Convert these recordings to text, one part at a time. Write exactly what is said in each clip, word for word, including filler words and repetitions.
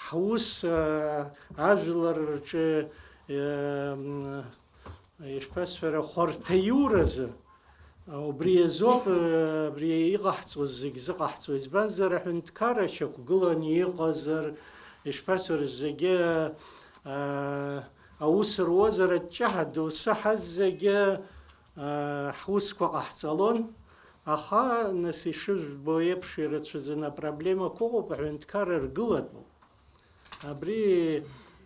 ҳус, а, ажәлар рҿы, э, м, ишԥасҳәара, хәарҭа иуразы, а, убри азоуп, э, абри иҟаҳҵоз зегь зыҟаҳҵо. Избанзар, аҳәынҭқарра шьақәгыланы иҟазар, ишԥасҳәара, зегьы, а, аус руазар, аҷҷаҳа доусы ҳаззегьы, а, ҳусқәа ҟаҳҵалон. Аха, нас, ишыжәбо еиԥш, ирацәаӡаны апроблемақәа ыҟоуп, аҳәынҭқарра ргылатәуп. Абри,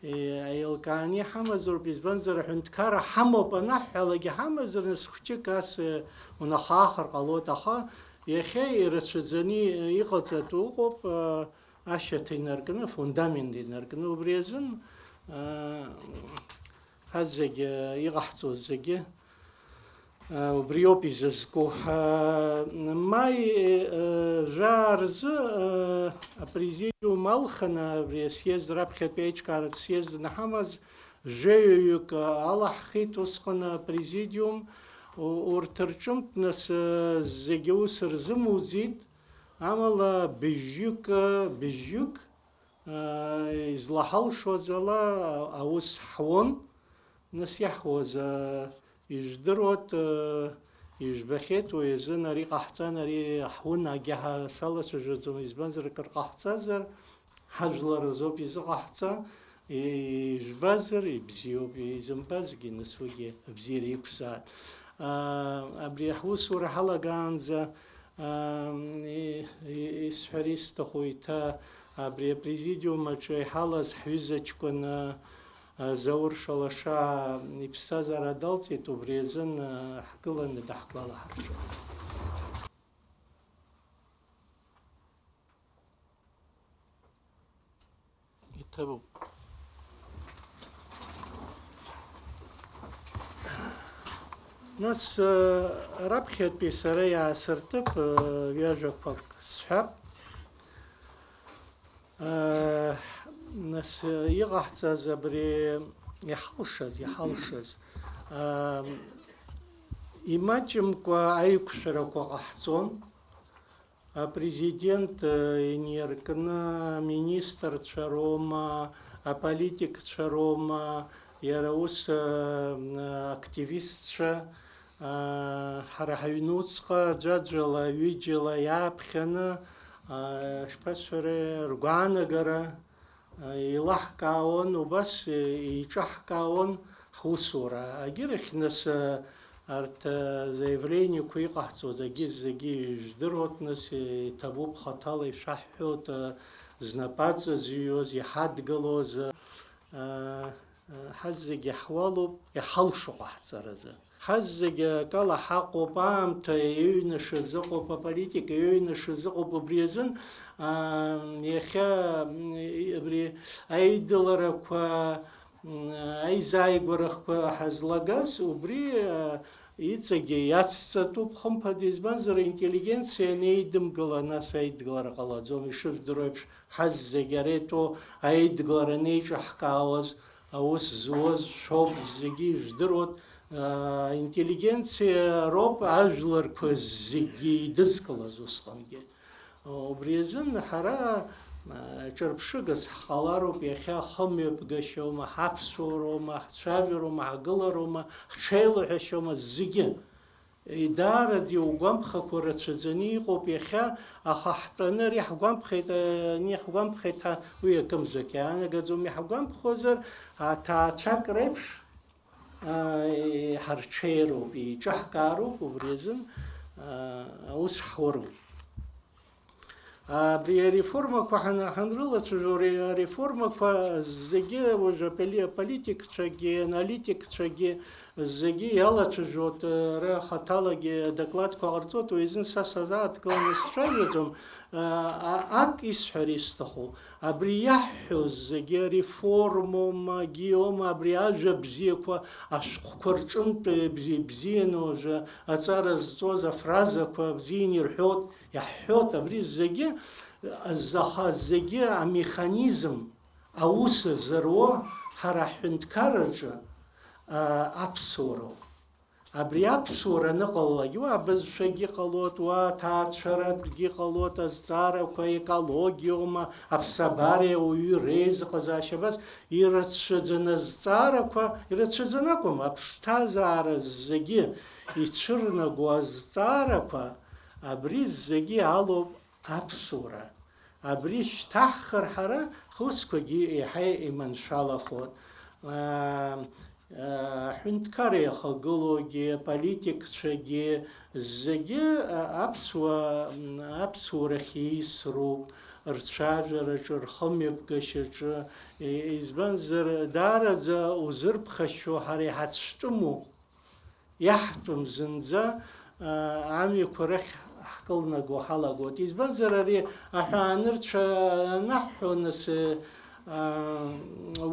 е, еилкааны иҳамазароуп, избанзар, аҳәынҭқарра ҳамоуп анаҳҳәалак иҳамазар, нас хәҷык ас, е, унахаахар ҟалоит, аха иахьа ирацәаӡаны иҟаҵатәу ыҟоуп, а, ашьаҭа инаркны, афундамент инаркны, убри азын, а, ҳазегь, а, иҟаҳҵоз зегьы, Убриоуп изызку. Маи жәаа рзы апрезидиум алхын, абри асъезд, раԥхьатәи аиҿкааратә съезд анҳамаз, жәаҩаҩык алаҳхит усҟан апрезидиум. Урҭ рҿынтә, нас, зегьы ус рзымуӡеит, амала быжьҩык, быжьҩык излаҳалшоз ала аус ҳуан, нас иаҳуаз, ижәдыруат, ижәбахьеит, уи азын ари ҟаҳҵан, ари ҳун, агьаҳа салацәажәаӡом, избанзар, акыр ҟаҳҵазар, ҳажәлар рзоуп изыҟаҳҵа, ижәбазар, ибзиоуп, изымбазгьы, нас уигьы абзиара иқәзааит. Абри ҳусура ҳалагаанӡа, Ам, и-, и-, исҳәар исҭаху еиҭа абри апрезидиум аҿы иҳалаз ҳҩыза ҷкәын, а, Заур Шалаша иԥсҭазаара далҵит, убри азын, а, ҳгыланы даҳгәалаҳаршәоит. Иҭабуп. Нас, э, раԥхьатәи сара иаасыртып, э, ҩажәақәак сҳәап. Э, нас, э, иҟаҳҵаз абри иҳалшаз, иҳалшаз, э, имаҷымкәа аиқәшәарақәа ҟаҳҵон. Апрезидент, э, инаркны аминистрцәа роума, аполитикцәа роума, иара ус, э, активистцәа, э, ҳара ҳаҩнуҵҟа ӡәаӡәала, ҩыџьала иааԥхьаны, э, шԥасҳәари, ргәаанагара, еилаҳкаауан, убас еиҿаҳкаауан ҳусура. Агьырахь, нас, арҭ, заявлениеқәа иҟаҳҵоз агьы зегьы ижәдыруат, нас, иҭабуп, хаҭала ишәаҳҳәот, знапаҵа зыҩуаз, иҳадгылоз, ҳаззегьы ҳуалуп, иҳалшо ҟаҳҵаразы. Ҳаззегьы акала ҳаҟоуп, аамҭа иҩнашаз ыҟоуп, аполитика иҩнашаз ыҟоуп, убри азын, аа, иахьа, м, абри аидыларақәа, м, аизааигәарахқәа ҳазлагаз, убри, а, иҵегьы иацҵатәуп, хымԥада, избанзар, аинтеллигенциа анеидымгыла, нас аидгылара ҟалаӡом, ишыжәдыруа еиԥш, ҳаззегьы ара итәоу аидгылара анеиҿаҳкаауаз, аус зуаз шәоуп, зегьы ижәдыруеит, аа, аинтеллигенциа роуп ажәларқәа зегьы идызкылаз усҟангьы. Убри азын ҳара, аа, ҿырԥшыгас ҳҟалароуп, иахьа хымҩаԥгашьоума, ҳаԥсуароума, ҳцәажәароума, ҳгылароума, ҳҽеилаҳәашьоума, зегьы. Даараӡа иугәамԥхақәо рацәаӡаны иҟоуп иахьа, аха ҳтәаны ари ҳгәамԥхеит, ани ҳгәамԥхеит ҳәа, уи акымзарак иаанагаӡом, иҳгәамԥхозар, аҭаацәак реиԥш, а, ҳарҽеироуп, еиҿаҳкаароуп, убри азын, а, аус ҳуароуп. Абри ареформақәа ҳан-, ҳанрылацәажәо, ари ареформақәа зегьы уажә аполи-, аполитикцәагьы, аналитикцәагьы зегьы иалацәажәоит, ара хаҭалагьы адокладқәа ҟарҵоит, уи азын са сазааҭгыланы сцәажәаӡом. А, а, ак исҳәар исҭаху, абри иаҳҳәоз зегьы ареформоума, гиома, абри ажәа бзиақәа ашәҟәқәа рҿынтә бзи-, бзианы уажәы аҵара зҵоз афразақәа бзианы ирҳәоит. Иаҳҳәоит, абри зегьы, заха зегьы амеханизм, аус зыруа ҳара ҳҳәынҭқарраҿы, а, аԥсуароуп. Абри аԥсуара аныҟалалак, уа абызшәагьы ҟалоит, уа аҭаацәаратәгьы ҟалоит, азҵаарақәа, екологиоума, аԥсабареи ауаҩы реизыҟазаашьа, абас ирацәаӡаны азҵаарақәа, ирацәаӡаны акәым, аԥсҭазаара зегьы ицәырнаго азҵаарақәа, абри зегьы алоуп аԥсуара. Абри шьҭаҳхыр ҳара, ҳусқәагьы еиҳа иманшәалахоит. Аа, аҳәынҭқарра иахагылоугьы, аполитикцәагьы, зегьы, а, аԥсуа, м, аԥсуарахь еисроуп, рцәажәараҿы, рхымҩаԥгашьаҿы, и-, избанзар, даараӡа узырԥхашьо ҳара иҳацәтәыму, иаҳтәым зынӡа, а, амҩақәа рахь ҳкылнаго ҳалагоит. Избанзар, ари аҳәаанырцә анаҳҳәо, нас, а,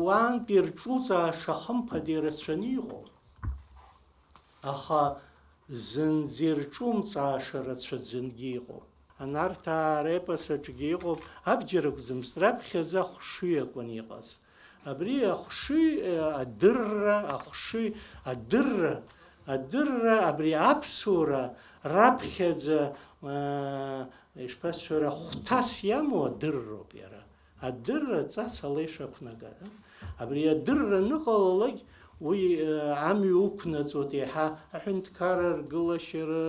уаантәи рҿуҵааша хымԥада ирацәаны иҟоуп. Аха зынӡа ирҿумҵааша рацәаӡангьы иҟоуп. Анарҭаа репос аҿгьы иҟоуп, абџьар акәӡамызт, раԥхьаӡа ахәшыҩ акәын иҟаз. Абри ахәшыҩ, э, адырра, ахәшыҩ, адырра, адырра, абри аԥсуара раԥхьаӡа, э, ишԥасҳәара, хәҭас иамоу адырроуп иара. Адырра ҵас ала ишәақәнагара. Абри адырра аныҟалалак, уи, э, амҩа уқәнаҵоит еиҳа аҳәынҭқарра ргылашьара,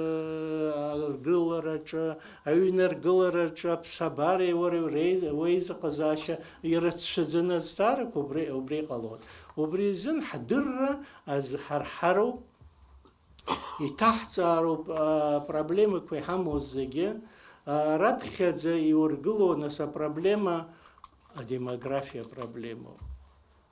ргылараҿы, аҩны аргылараҿы аԥсабареи уареи реизыҟазаашьа ирацәаӡаны азҵаарақәа убри, убри ҟалоит. Убри азын ҳдырра азҳарҳароуп, иҭаҳҵаароуп, а, проблемақәа иҳамоу зегьы, а, раԥхьаӡа иургыло, нас, апроблема, адемографиа проблемоуп.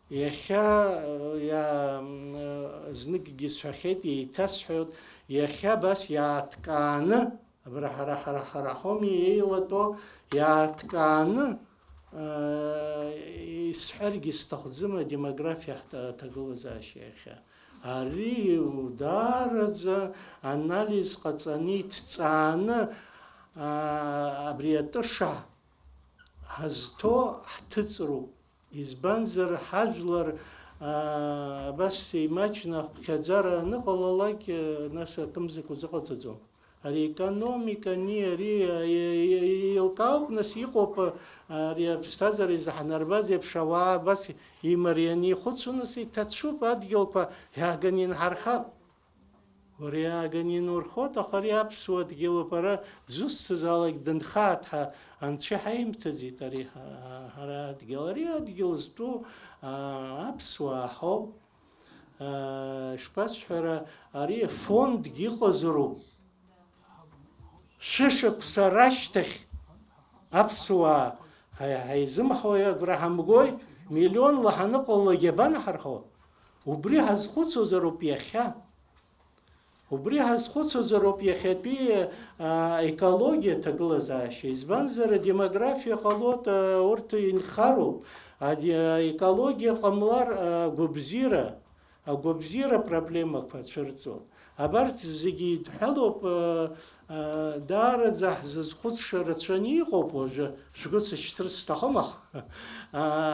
Иахьа, а, иа-, м, а, зныкгьы сҳәахьеит, еиҭасҳәоит, иахьа абас иааҭкааны, абра ҳара, ҳара, ҳара ҳоми еилатәоу, иааҭкааны, а, исҳәаргьы сҭахӡам адемографиа ҳҭа-, аҭагылазаашьа иахьа. Ари даараӡа анализ ҟаҵаны, иҭҵааны, аа, абри атыша ҳазҭо ҳҭыҵроуп. Избанзар, ҳажәлар, аа, абас имаҷны аԥхьаӡара аныҟалалак, нас акымзак узыҟаҵаӡом. Ари економикани, ари, а, е-, е-, еилкаауп, нас иҟоуп, а, ари аԥсҭазаара изаҳнарбаз еиԥш ауаа абас имарианы ихәыцуа, нас иҭацәуп адгьылқәа, иааганы инҳархап. Уара иааганы инурхоит, аха ари аԥсуа дгьылуп, ара дзусҭазаалак дынхааит ҳәа анцәа иҳаимҭаӡеит ари ҳа-, ҳара адгьыл. Ари адгьыл зтәу, а, аԥсуаа ҳауп. А, ишԥасҳәара, ари фондгьы ыҟазароуп. Шәышықәса рашьҭахь аԥсуаа ҳа-, ҳаизымҳауа агәра ҳамгои, миллионла ҳаныҟалалак иабанаҳархо? Убри ҳазхәыцуазароуп иахьа. Убри ҳазхәыцуазароуп иахьатәи, а, екологиа аҭагылазаашьа. Избанзар, адемографиа ҟалоит, а, урҭ инхароуп. Ади-, аекологиа ҟамлар, а, агәабзиара. Агәабзиара апроблемақәа цәырҵуан. Абарҭ зегьы идҳәалоуп, э, э, даараӡа ҳзызхәыцша рацәаны иҟоуп уажәы, шәгәы сышьҭыр сҭахым, аха, э,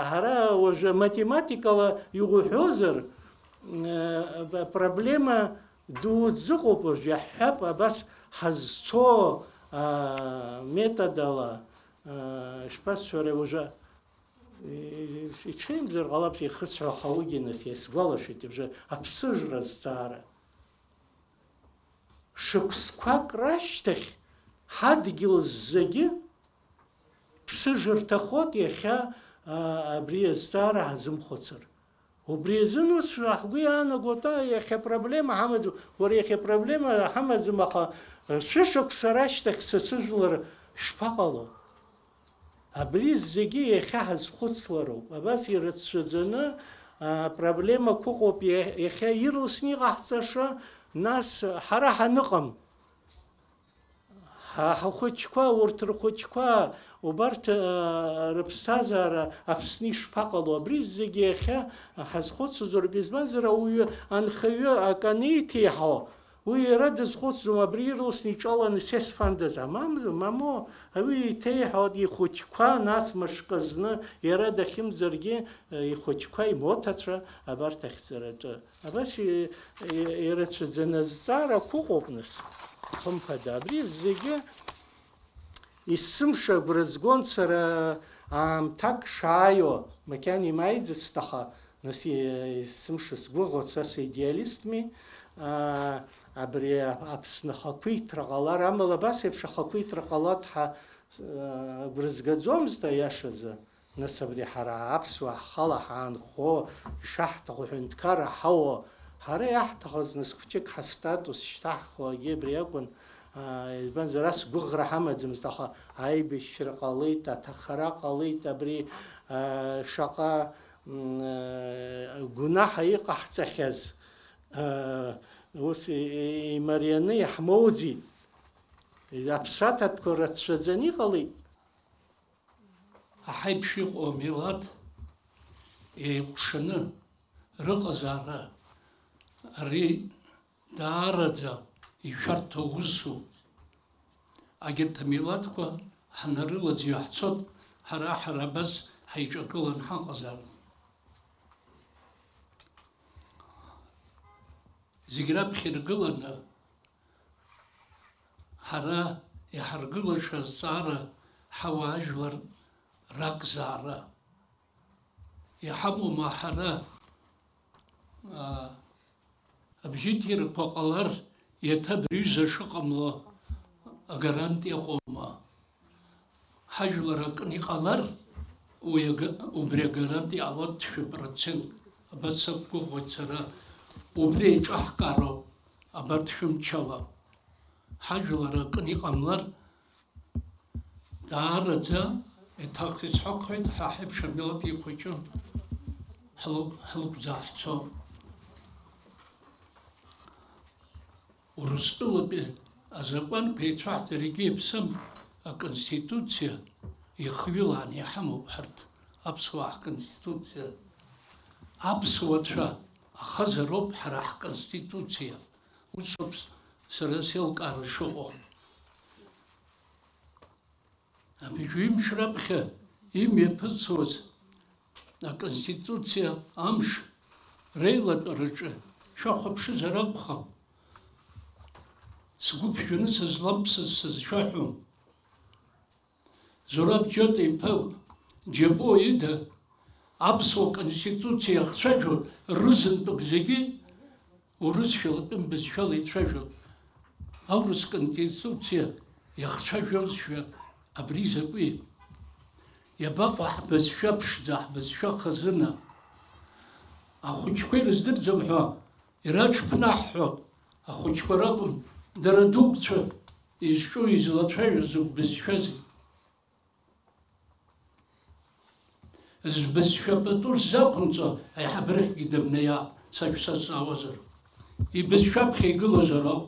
ҳара уажәы математикала иуҳәозар, э, проблема дуӡӡа ыҟоуп уажә, иаҳҳәап, абас ҳазцо, э, методала, э, ишԥасҳәари, уажәы Иҽеимзар ҟалап, ихысҳәо, аха уигьы нас иасгәалашәеит, абжа аԥсыжра азҵаара. Шықәсқәак рашьҭахь ҳадгьыл зегьы ԥсыжра рҭахоит иахьа, а, абри азҵаара ҳазымхәыцыр. Убри азын ус ҳгәы иаанагоит, а, иахьа проблема ҳамаӡам, уара, иахьа проблема ҳамаӡам, аха, а, шәышықәса рашьҭахь са сыжәлар шԥаҟало? Абри зегьы иахьа ҳазхәыцлароуп. Абас ирацәаӡаны, а, проблемақәа ыҟоуп иа-, иахьа ирласны иҟаҳҵаша, нас ҳара ҳаныҟам. Ҳа ҳхәыҷқәа, урҭ рхәыҷқәа, убарҭ, а, рыԥсҭазаара Аԥсны ишԥаҟало? Абри зегьы иахьа ҳазхәыцуазароуп, избанзар, ауаҩы анхаҩы акы анеиҭеиҳәо, Уи иара дазхәыцӡом, абри ирласны иҿаланы сесфандаз, амамзу, мамоу, уи иҭеиҳәоит ихәыҷқәа, нас мышкы зны иара дахьымӡаргьы, ихәыҷқәа, имоҭацәа, абарҭ ахьӡаратәы. Абас и-, и-, ирацәаӡаны азҵаара ақәыҟоуп, нас, хымԥада. Абри зегьы есымша агәра згон сара аамҭак шааиуа, макьана имааиӡацт, аха, нас, е-, есымша сгәыӷуан, са сидеалистми, аа, абри Аԥсны ахақәиҭра ҟалар, амала абас еиԥш ахақәиҭра ҟалоит ҳәа, аа, агәра згаӡомызт, аиашазы. Нас абри ҳара аԥсуаа ҳхала ҳаанхо, ишаҳҭаху ҳәынҭқарра ҳауа, ҳара иаҳҭахыз нас хәҷык ҳастатус шьҭаҳхуагьы абри акәын, аа, избанзар, ас гәыӷра ҳамаӡамызт, аха аибашьра ҟалеит, аҭахара ҟалеит, абри, аа, шаҟа, м, аа, гәнаҳа иҟаҳҵахьаз, аа, ус и-, и-, имарианы иаҳмоуӡеит. Аԥсаҭатәқәа рацәаӡаны иҟалеит. Аҳаиԥш иҟоу амилаҭ еикәшаны рыҟазаара, ари даараӡа ишәарҭоу усуп. Агьырҭ амилаҭқәа ҳнарылаӡ иаҳцоит, ҳара, ҳара абас ҳаиҿагылан ҳаҟазар. Зегь раԥхьа иргыланы, ҳара иҳаргылаша азҵаара ҳауаажәлар ракзаара. Иҳамоума ҳара, аа, абжьыҭирақәа ҟалар, еиҭа абри аҩыза шыҟамло агарантиа ыҟоума? Ҳажәлар акны иҟалар, уи ага-, убри агарантиа ҟалоит шәи процент, абас сақәгәыӷуеит сара, убри еиҿаҳкаароуп абарҭ шәымчала. Ҳажәлар акны иҟамлар, даараӡа, еиҭах исҳәахуеит, ҳа ҳаиԥш амилаҭ ихәыҷы ҳлы-, ҳлықәӡаа ҳцо. Урыстәылатәи азакәанқәа еицәаҳҵарагьы иаԥсам, аконституциа ихҩылааны иҳамоуп ҳарҭ аԥсуаа ҳконституциа. Аԥсуацәа ахазароуп ҳара ҳконституциа. Усоуп сара сеилкаара шыҟоу. Абыржә ҩымш раԥхьа имҩаԥысуаз аконституциа амш реилатәараҿы шәахәаԥшызар акәхап, сгәы ԥжәаны сызламԥсыз сызшәаҳәом. Зураб Џьота иԥа Џьапуа ида аԥсуа конституциа иахцәажәо рызынтәык зегьы урысшәалатәым бызшәала ицәажәон. Аурыс конституциа иахцәажәозшәа абри закәи? Иабаҟоу ҳбызшәа ԥшӡа, ҳбызшәа хазына? Ахәыҷқәа ирыздырӡом ҳәа ираҽԥнаҳҳәо ахәыҷқәа ракәым, дара дуқәцәа изҿу, излацәажәо закә бызшәази? Збызшәа пату сзақәымҵо аиҳабырахьгьы дымнеиаап, сашәсазҵаауазар. Ибызшәаԥхьа игылозар ауп.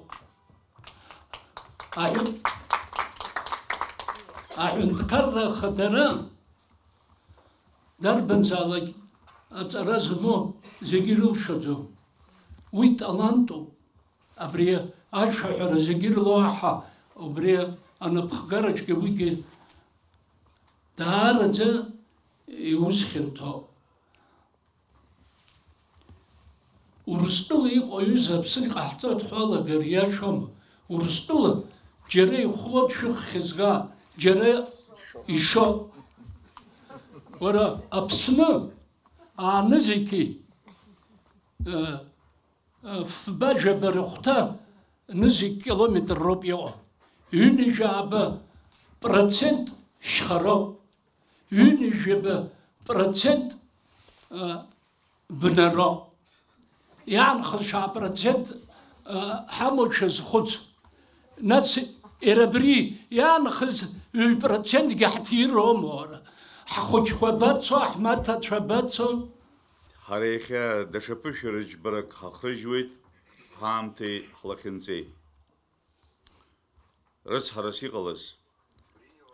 Аҳәын-, аҳәынҭқарра ахадара дарбанзаалак аҵара змоу зегьы ирылшаӡом. Уи талантуп. Абри ашәаҳәара зегьы ирлоу аҳа, убри анапхгараҿгьы уигьы даараӡа иус хьанҭоуп. Урыстәыла иҟоу аҩыза Аԥсны иҟаҳҵоит ҳәа алагар иашоума? Урыстәыла џьара ихәлоит шәыххь зга, џьара ишо. Уара, Аԥсны аанызқьи, э, Фба-жәаба рыхәҭа нызқь километр роуп иҟоу. Ҩынҩажәаба процент шьхароуп. Ҩынҩажәаба процент, а, бнароуп. Иаанхаз шьа процент, а, ҳамоу шәазхәыц. Нас иара абри иаанхаз ҩ процентгьы ҳҭироума, уара? Ҳхәыҷқәа бацо, ҳмаҭацәа бацо? Ҳара иахьа даҽа ԥышәара џьбарак ҳахрыжьуеит, ҳаамҭеи ҳлахьынҵеи. Рыцҳарас иҟалаз,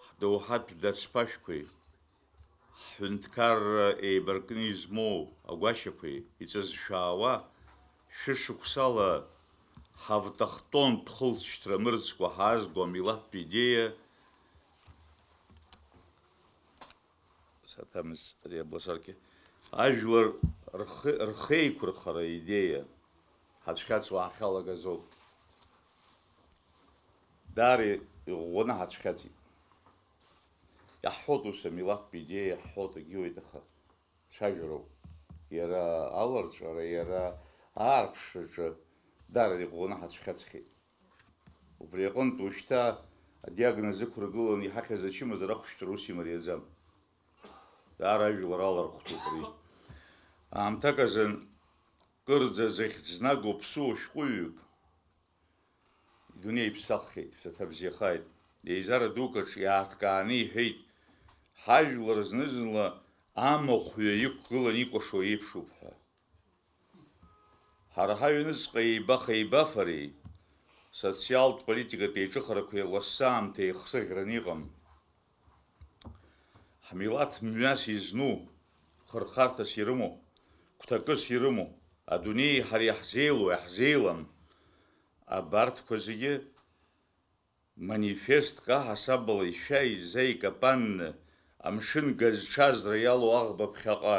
ҳдоуҳатә дацԥашәқәеи, ҳҳәынҭқарра еибаркны измоу агәашьақәеи иҵазшәаауа, шәышықәсала Ҳавтохтонтә хылҵшьҭра мырӡкәа ҳаазго амилаҭтә идеиа, саҭамыз ари абласаркьа, ажәлар рхы-, рхеиқәырхара идеиа ҳацәхьаҵуа ҳахьалагазоуп. Даара иӷәӷәаны ҳацәхьаҵит. Иаҳҳәоит ус амилаҭтә идеиа, иаҳҳәоит, егьиуеит, аха цәажәароуп. Иара аларҵәара, иара аарԥшраҿы даара иӷәӷәаны ҳацәхьаҵхьеит. Убри аҟынтә уажәшьҭа адиагноз ықәыргыланы иҳахьыз ачымазара ахәшәтәра ус имариаӡам. Даара ажәлар алархәтәуп ари. Аамҭак азын кырӡа зыхьӡ знаго ԥсуа шәҟәыҩҩык идунеи иԥсаххьеит, ԥсаҭа бзиахааит. Еизара дукаҿ иааҭкааны иҳәеит, ҳажәлар зны-зынла амахәҩа иқәгылан икәашо еиԥшуп ҳәа. Ҳара ҳаҩныҵҟа еибаха-еибафареи социалтә политикатә еиҿыхарақәеи лассы аамҭа еихсыӷьраны иҟам. Ҳмилаҭ мҩас изну, хырхарҭас ирымоу, гәҭакыс ирымоу, адунеии ҳареи иаҳзеилоу, иаҳзеилам, абарҭқәа зегьы манифестк аҳасабала ишәа-иза икапанны, амшын газҽазра иалоу аӷба ԥхьаҟа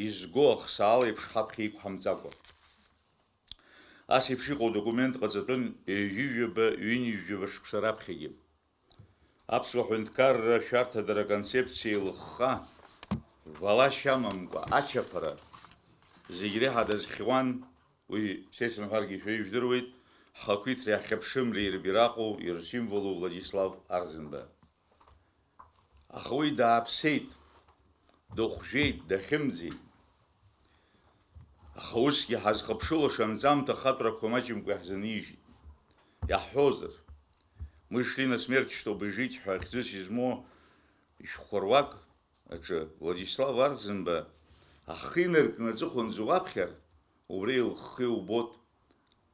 изго ахсаала еиԥш ҳаԥхьа иқәҳамҵакәа. Ас еиԥш иҟоу документ ҟаҵатәын ҩажәижәаба, ҩынҩажәижәаба шықәса раԥхьагьы. Аԥсуа ҳәынҭқарра ашәарҭадара аконцепциа еилыхха, валашьа амамкәа, ачаԥара, зегь реиҳа дазхьуан, уи сеицымҳәаргьы шәа ижәдыруеит, ҳхақәиҭреи ҳхьыԥшымреи ирбираҟу, ирсимволу Владислав Арӡынба. Аха уи дааԥсеит, дыхәжәеит, дахьымӡеит. Аха усгьы ҳазхыԥшыло шанҵамҭа ахатәрақәа маҷымкәа иаҳзынижьит. Иаҳҳәозар, «Мы шли на смерть, чтобы жить» ҳәа хьӡыс измоу ишәҟәқәа руак аҿы Владислав Арӡынба ахы инаркны аҵыхәанӡа уаԥхьар, убри лхы иубот.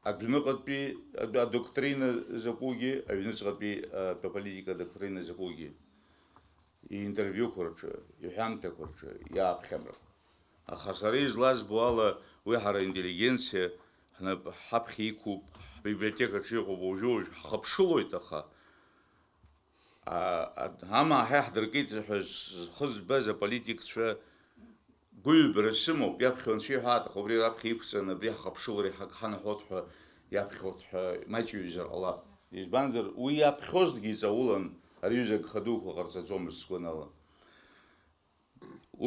Адәныҟатәи адоктрина закәугьы, аҩныҵҟатәи аполитика адоктрина закәугьы, иинтервиуқәа рҿы, иҳәамҭақәа рҿы, иааԥхьамрақәа. Аха сара излазбо ала, уи ҳара интеллигенциа ҳнап ҳаԥхьа иқәуп, ҳбиблиотекаҿы иҟоуп, уажәы-уажә ҳхыԥшылоит, аха А, а, амаа ҳа иаҳдыркит ҳәа зхы збаз аполитикцәа гәыҩбара сымоуп, иаԥхьо анцәа иҳәаат, аха убри раԥхьа иқәҵаны абри ҳхыԥшылара иҳак-, ҳанаҳәот ҳәа иаԥхьот ҳәа маҷҩызар ҟалап. Избанзар, уи иаԥхьозҭгьы иҵаулан ари аҩыза агха дуқәа ҟарҵаӡомызт сгәанала.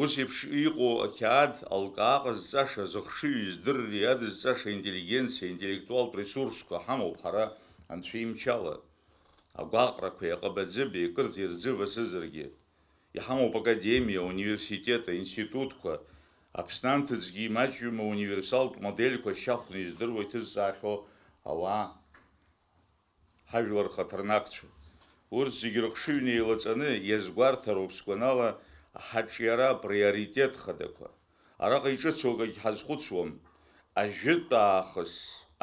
Ус еиԥш иҟоу ақьаад алкаа ҟазҵаша, зыхшыҩ издырри адызҵаша интеллигенциа, интеллектуалтә ресурсқәа ҳамоуп ҳара анцәа имчала. Агәаҟрақәеи аҟабаӡыбеи акырӡа ирӡывасызаргьы, иҳамоуп академиа, ауниверситет, аинститутқәа, Аԥсны анҭыҵгьы имаҷҩым ауниверсалтә модельқәа шьахәны издыруа иҭызҵаахьоу ауаа. Ҳажәлар рхаҭарнакцәа. Урҭ зегьы рыхшыҩ неилаҵаны иазгәарҭароуп, сгәанала, ҳаҿиара априоритет хадақәа. Араҟа иҿыцу акагь ҳазхәыцуам. Ажәытә аахыс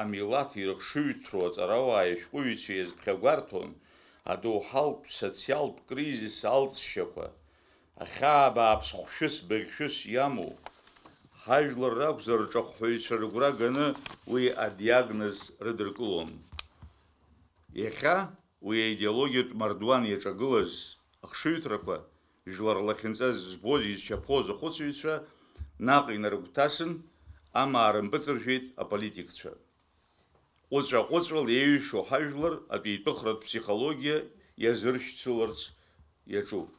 амилаҭ ирыхшыҩҭроу аҵарауааи ашәҟәыҩҩцәеи иазԥхьагәарҭон адоуҳалтә социалтә кризис алҵшьақәа, ахьаа бааԥс хәшәыс быӷьшәыс иамоу, ҳажәлар ракәзар, рҿахәҳәаҩцәа рыгәра ганы уи адиагноз рыдыркылон. Иахьа уи аидеологиатә мардуан иаҿагылаз ахшыҩҭрақәа, жәлар рлахьынҵа збоз, изчаԥоз ахәыцыҩцәа наҟ инарыгәҭасын, амаа рымпыҵыржәеит аполитикцәа. Ҟәыҵәа-ҟәыҵәала еиҩшоу ҳажәлар атәитәыхратә ԥсихологиа иазыршьцыларц иаҿуп.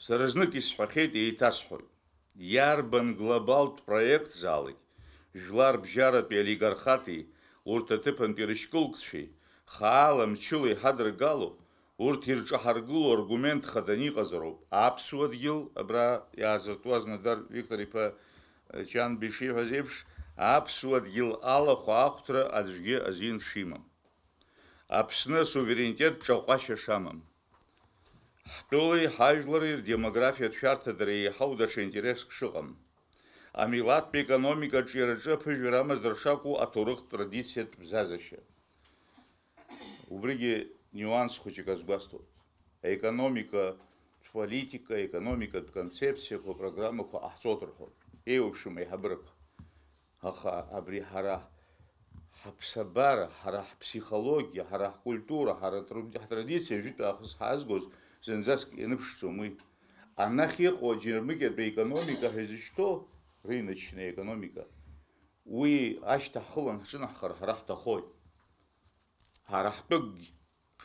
Сара знык исҳәахьеит, еиҭасҳәоит. Иарбан глобалтә проектзаалак, жәлар бжьаратәи олигархати, урҭ аҭыԥантәи рышькылкцәеи, хаала, мчыла иҳадыргало, урҭ ирҿаҳаргыло аргумент хаданы иҟазароуп. Аԥсуа дгьыл, абра иаазыртуаз Нодар Виктор-иԥа Ҷанба ишиҳәаз еиԥш, аԥсуа дгьыл алахәаахәҭра аӡәгьы азин шимам. Аԥсны асуверенитет ҿаҟәашьа шамам. Ҳтәылеи ҳажәлари рдемографиатә шәарҭадара еиҳау даҽа интереск шыҟам. Амилаҭтә економика аҿиараҿы аԥыжәара амазар шакәу аҭоурыхтә традициатә бзазашьа. Убригьы нюанс хәыҷык азгәасҭоит. Аекономикатә политика, аекономикатә концепциақәа, апрограммақәа ҟаҳҵоит рҳәоит. Еиуеиԥшым аиҳабырақәа. Аха абри ҳара ҳаԥсабара, ҳара ҳԥсихологиа, ҳара ҳкультура, ҳара ҳтрадициа жәытә аахыс ҳазгоз зынӡаск ианыԥшӡом уи. Анахь иҟоу аџьармыкьатәи аекономика ҳәа изышьҭоу, рыночная экономика, уи ашьҭа ҳхылан ҳҿынаҳхар ҳара ҳҭахоит. Ҳара ҳтәыкгь,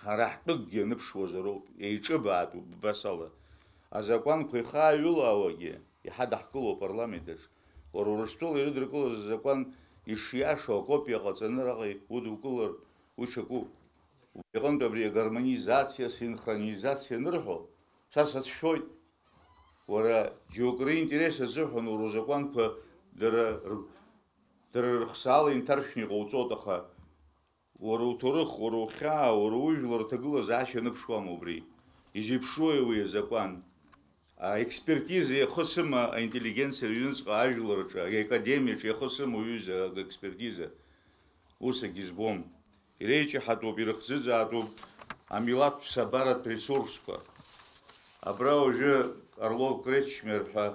ҳара ҳтәыкгьы аныԥшуазароуп, еиҿыбаатәуп убас ала. Азакәанқәа ихааҩылаауагьы иҳадаҳкыло апарламент аҿы. Уара Урыстәыла ирыдыркылаз азакәан ишиашоу акопиа ҟаҵаны араҟа удукылар, уи ҽакуп. Убри аҟынтә абри агармонизациа, синхронизациа анырҳәо, са сацәшәоит. Уара џьоукы ринтерес азыҳәан уара узакәанқәа дара р-, дара рыхсаала инҭаршәны иҟауҵоит, аха уара уҭоурых, уара ухьаа, уара ужәлар рҭагылазаашьа аныԥшуама убри? Изеиԥшроуи уи азакәан? Аекспертиза иахысыма аинтеллигенциа рыҩныҵҟа ажәлар рҿы, аекадемиаҿы иахысыма уҩыза аекспертиза? Ус агьы збом. Иреиҷаҳатәуп, ирыхӡыӡаатәуп амилаҭ ԥсабаратә ресурсқәа. Абра уажәы Орлов Кречмер ҳәа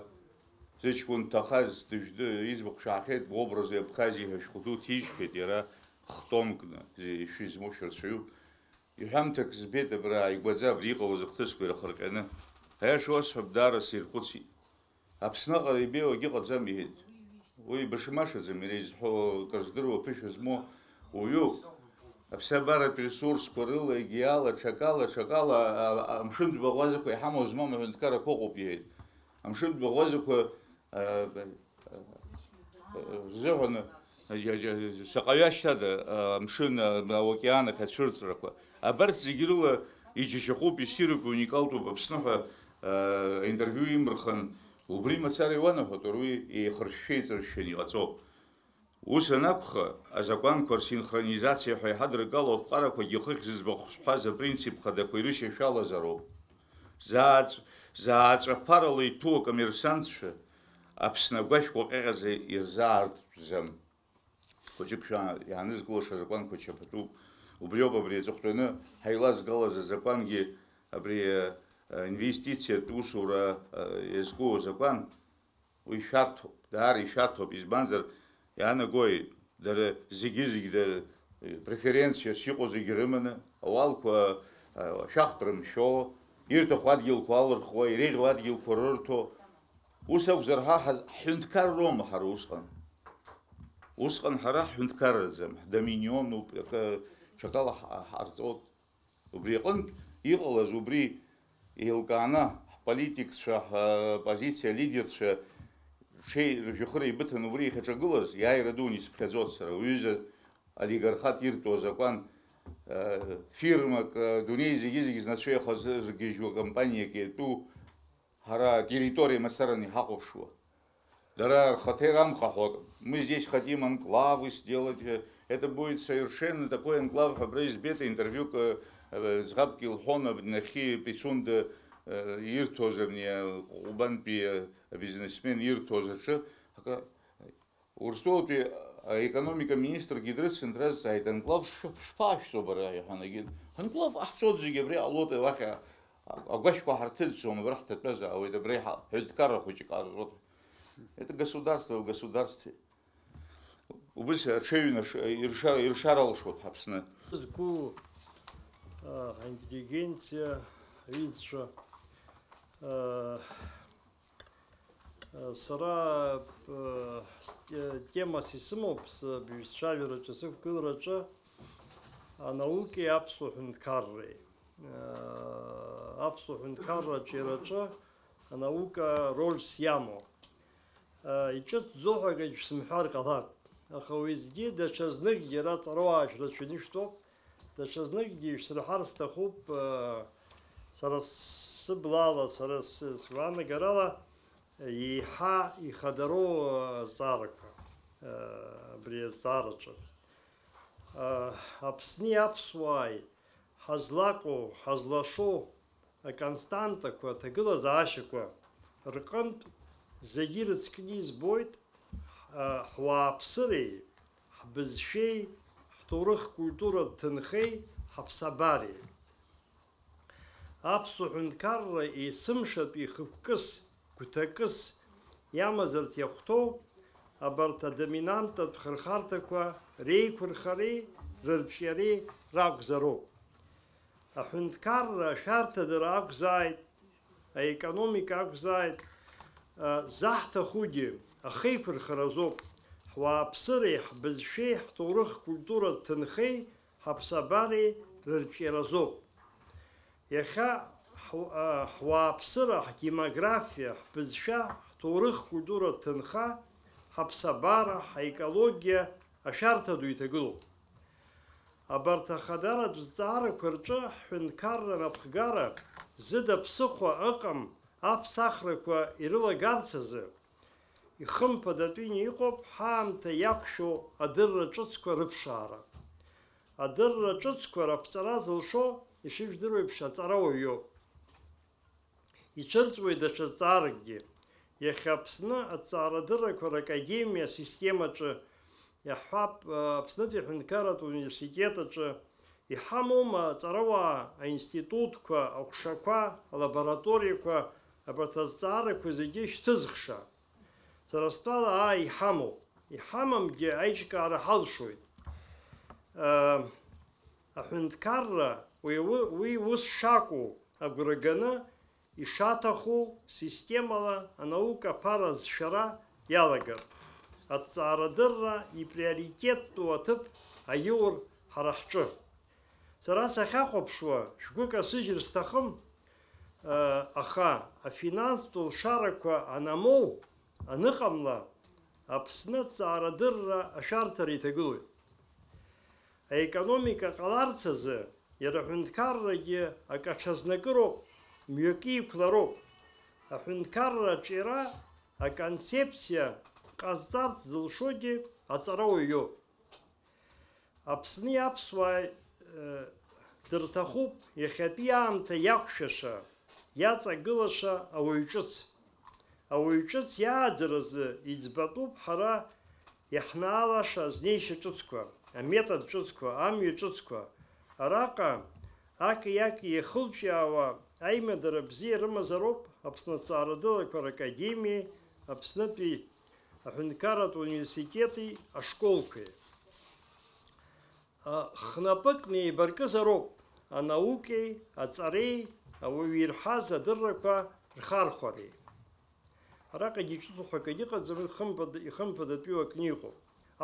зыҷкәын дҭахаз дыжәды, иӡбахә шәаҳахьеит, образы Абхазии ҳәа шәҟәы ду ҭижьхьеит иара хтомкны, ишәи змоу шәырцәаҩуп. Иҳәамҭак збеит абра, ааигәаӡа абри иҟалаз ахҭысқәа ирахырҟьаны. Аиаша уасҳәап, даара сирхәыцит. Аԥсны аҟара ибеиоу акгьы ыҟаӡам, иҳәеит. Уи башамашаӡам, иара изҳәо акыр здыруа, ԥышәа змоу уаҩуп. Аԥсабаратә ресурсқәа рыла, егьиала, ҽакала, ҽакала, а, а, амшынтә баӷәазақәа иҳамоу змам аҳәынҭқаррақәа ыҟоуп, иҳәеит. Амшынтә баӷәазақәа, а, а, а, рзыҳәан, а, џьа-, џьа-, шаҟаҩы ашьҭада, а, амшын, а, аокеан ахь ацәырҵрақәа. Абарҭ зегьы рыла иџьашьахәуп, иссируп, иуникалтәуп Аԥсны ҳәа, а, аинтервиу имырхын. Убри мацара иуанаҳәоит, уара уи еихыршәшәа-еиҵыршәшәаны иҟаҵоуп. Ус анакәха, азакәанқәа рсинхронизациа ҳәа иҳадыргалоу аԥҟарақәагьы хыхь зыӡбахә сҳәаз апринцип хадақәа ирышьашәалазароуп. Зааҵ-, зааҵәаԥарала иҭәу акоммерсантцәа Аԥсны агәашәқәа ҟьаҟьаӡа ирзаартӡам. Хәыҷык шәа-, иаанызкылаша азакәанқәа чаԥатәуп. Убриоуп абри аҵыхәтәаны ҳаилазгалаз азакәангьы, абри, э, э, инвестициатә усура, э, иазку азакәан. Уи шәарҭоуп, даара ишәарҭоуп, избанзар, иаанагои, дара зегьы-зегь дара, э, преференциас иҟоу зегьы рыманы, ауалқәа, э, ашәахтә рымшәо, ирҭаху адгьылқәа алырхуа, иреиӷьу адгьылқәа рырҭо. Ус акәзар, ҳа ҳаз-, ҳҳәынҭқарроума ҳара усҟан? Усҟан ҳара ҳҳәынҭқарраӡам, ҳдоминион ауп, акы, ҽакала ҳ-, ҳҟарҵоит. Убри аҟынтә иҟалаз, убри еилкааны, ҳполитикцәа, ҳоппозициа лидерцәа ҽеи ржәҩахыр еибыҭаны убри иахьаҿагылаз, иааира дуны исыԥхьаӡоит сара. Уҩыза олигархат иртәу азакәан, э, фирмак, э, дунеи зегьы-зегьы знацәа иахазыргьежьуа компаниак иатәу, ҳара атерриториа мацараны иҳахәаԥшуа. Дара рхаҭа ирамхаҳәо, мы здесь хотим анклавы сделать, э, это будет совершенно такой анклав, ҳәа абра избеит аинтервиук, э, э, ӡӷабк илҳәон, абнахьы Пицунда, э, ирҭоз абни, э, Ҟәбантәи, э, абизнесмен ирҭоз аҿы, акы, Урыстәылатәи аекономика министргьы дрыцын, дразҵааит, анклав шԥа-, шԥашәҵо бара, иҳәан, егьи, анклав ҟаҳҵоит, зегьы абри ҟалоит, уахь а-, агәашәқәа ҳарҭыҵӡом, абра ҳҭатәазаауеит, абра иҳа-, ҳҳәынҭқарра хәыҷык ҟарҵоит. Это государство в государстве. Убыс аҽеиҩнаш-, ирша-, иршар алшоит ҳаԥсны. Зқәу, а, аинтеллигенциа, аҩызцәа, а, Сара, э, сте-, темас исымоуп, сбыжьцәажәараҿ сықәгылараҿы анаукеи аԥсуа ҳәынҭқарреи. Э, аԥсуа ҳәынҭқарра аҿиараҿы анаука рольс иамоу. Э, иҿыцӡоу ҳәа акгьы шәсымҳәар ҟалап, аха уеизгьы даҽазныкгьы ара ҵарауаашьа рацәаны ишәтәоуп. Даҽазныкгьы ишәсырҳар сҭахуп, э, сара сыблала, сара сы-, сгәаанагарала, еиҳа ихадароу, э, азҵаарақәа, э, абри азҵаараҿы. Э, Аԥсни аԥсуааи ҳазлаҟоу, ҳазлашоу аконстантақәа, аҭагылазаашьақәа рҟынтә зегьы ирыцкны избоит, ҳ-, ҳуааԥсыреи, ҳбызшәеи, ҳҭоурых-культуратә ҭынхеи, ҳаԥсабареи. Аԥсуа ҳәынҭқарра есымшатәи хықәкыс, гәҭакыс иамазарц иахәҭоу абарҭ адоминанттә хырхарҭақәа реиқәырхареи рырҿиареи ракәзароуп. Аҳәынҭқарра ашәарҭадара акәзааит, аекономика акәзааит, заҳҭахугьы ахеиқәырхара азоуп, ҳуааԥсыреи, ҳбызшәеи, ҳҭоурых-культуратә ҭынхеи, ҳаԥсабареи рырҿиара азоуп. Иахьа ҳу-, а, ҳуааԥсыра, ҳдемографиа, ҳбызшәа, ҳҭоурых-культуратә ҭынха, ҳаԥсабара, ҳаекологиа ашәарҭа ду иҭагылоуп. Абарҭ ахадаратә зҵаарақәа рҿы ҳҳәынҭқарра напхгара зыда ԥсыхәа ыҟам аԥсахрақәа ирылагарц азы, ихымԥадатәины иҟоуп ҳаамҭа иақәшәо адырра ҿыцқәа рыԥшаара. Адырра ҿыцқәа раԥҵара зылшо, ишыжәдыруа еиԥш, аҵарауаҩ иоуп. Ицәырҵуеит даҽа зҵааракгьы. Иахьа Аԥсны аҭҵаарадыррақәа ракадемиа асистемаҿы, иаҳҳәап, Аԥснытәи аҳәынҭқарратә университет аҿы, иҳамоума аҵарауаа, аинститутқәа, аҟәшақәа, алабораториақәа, абарҭ азҵаарақәа зегьы шьҭызхша? Сара стәала, ааи, иҳамоуп. Иҳамамгьы аиҿкаара ҳалшоит. Аҳәынҭқарра уи, уи ус шакәу агәра ганы, ишаҭаху системала анаука аԥара азшәара иалагар, аҭҵаарадырра иприоритеттәу аҭыԥ аиур ҳара ҳҿы. Сара сахьахәаԥшуа, шәгәы касыжьыр сҭахым, аха афинанстә лшарақәа анамоу, аныҟамла, Аԥсны аҭҵаарадырра ашәарҭара иҭагылоит. Аекономика ҟаларц азы иара аҳәынҭқаррагьы акы аҽазнакыроуп, мҩакы иқәлароуп. Аҳәынҭқарра аҿиара аконцепциа ҟазҵарц зылшогьы аҵарауаҩ иоуп. Аԥсни аԥсуааи, э, дырҭахуп иахьатәи аамҭа иақәшәаша, иаҵагылаша ауаҩ ҿыц. Ауаҩ ҿыц иааӡаразы иӡбатәуп ҳара иаҳнаалаша азнеишьа ҿыцқәа, аметод ҿыцқәа, амҩа ҿыцқәа. Араҟа аки-аки иахылҿиаауа аимадара бзиа рымазароуп Аԥсны аҭҵаарадыррақәа ракадемиеи Аԥснытәи аҳәынҭқарратә университети ашколқәеи. Хнапык неибаркызароуп анаукеи, аҵареи, ауаҩы ирҳаз адыррақәа рхархәареи. Араҟагьы иҿыцу ҳәа акгьы ыҟаӡам, ихымԥада-, ихымԥадатәиу акны иҟоуп,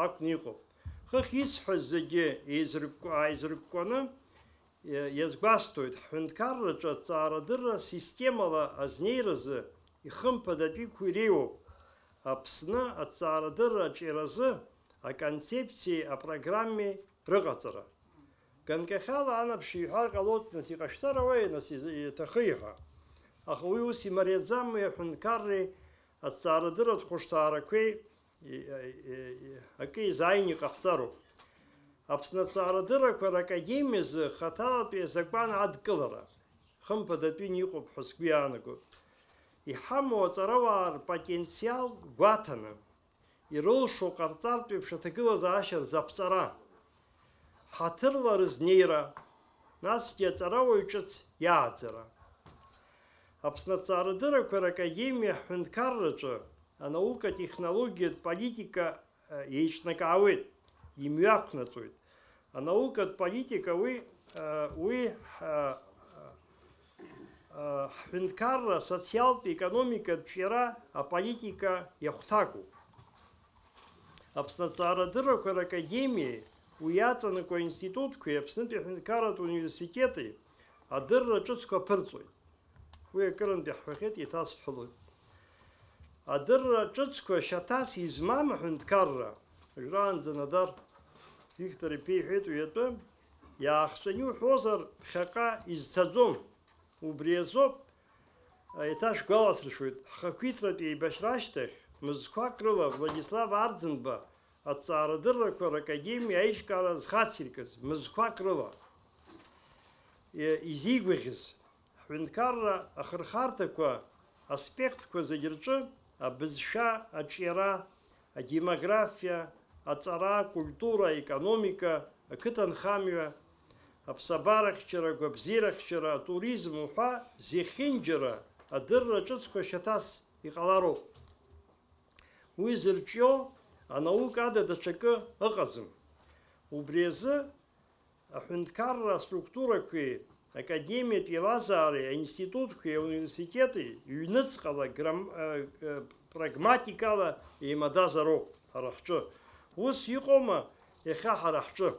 акәны иҟоуп. Хыхь исҳәаз зегьы еизыркәкәа-, ааизыркәкәаны, иа-, иазгәасҭоит, ҳҳәынҭқарраҿы аҭҵаарадырра системала азнеиразы ихымԥадатәиқәа иреиуоуп Аԥсны аҭҵаарадырра аҿиаразы аконцепциеи апрограммеи рыҟаҵара. Ганкахьала анаԥшьа иҳәар ҟалоит, нас, иҟашәҵар ауеи, нас, изы-, иаҭахи ҳәа. Аха уи ус имариаӡам, уи аҳәынҭқарреи аҭҵаарадырратә хәышҭаарақәеи и-, и-, и-, акы изааины иҟаҳҵароуп. Аԥсны аҭҵаарадыррақәа ракадемиазы хаҭалатәи азакәан адкылара хымԥадатәины иҟоуп ҳәа сгәы иаанагоит. Иҳамоу аҵарауаа рпотенциал гәаҭаны, ирылшо ҟарҵартә еиԥш аҭагылазаашьа рзаԥҵара, ҳаҭырла рызнеира, насгьы аҵарауаҩ ҿыц иааӡара. Аԥсны аҭҵаарадыррақәа ракадемиа ҳҳәынҭқарраҿы анаукатә технологиатә политика, э, еиҿнакаауеит, имҩақәнаҵоит. Анаукатә политика уи, э, уи, э, э, ҳҳәынҭқарра асоциалтә економикатә ҿиара аполитика иахәҭакуп. Аԥсны аҭҵаарадыррақәа ракадемиеи уи иаҵанакуа аинститутқәеи Аԥснытәи аҳәынҭқарратә университети адырра ҿыцқәа аԥырҵоит. Уи акырынтә иаҳҳәахьеит, еиҭасҳәалоит. Адырра ҿыцқәа шьаҭас измам аҳәынҭқарра, уажәраанӡа Надар Виктор-иԥа иҳәеит уи атәы, иаахҵәаны иуҳәозар, ԥхьаҟа изцаӡом. Убри азоуп, еиҭа шәгәаласыршәоит, ҳхақәиҭратә еибашьра ашьҭахь, мызқәак рыла Владислав Арӡынба аҭҵаарадыррақәа ракадемиа аиҿкаара зхациркыз, мызқәак рыла, е-, изигәаӷьыз, ҳҳәынҭқарра ахырхарҭақәа аспектқәа зегь рҿы абызшәа, аҿиара, адемографиа, аҵара, акультура, аекономика, ақыҭанхамҩа, аԥсабарахьчара, агәабзиарахьчара, атуризм уҳәа зехьынџьара адырра ҿыцқәа шьаҭас иҟалароуп. Уи зырҿио анаука ада даҽакы ыҟаӡам. Убри азы аҳәынҭқарра аструктурақәеи академиатә еилазаареи аинститутқәеи ауниверситети ҩныҵҟала грам-, э, э, прагматикала еимадазароуп ҳара ҳҿы. Ус иҟоума иахьа ҳара ҳҿы?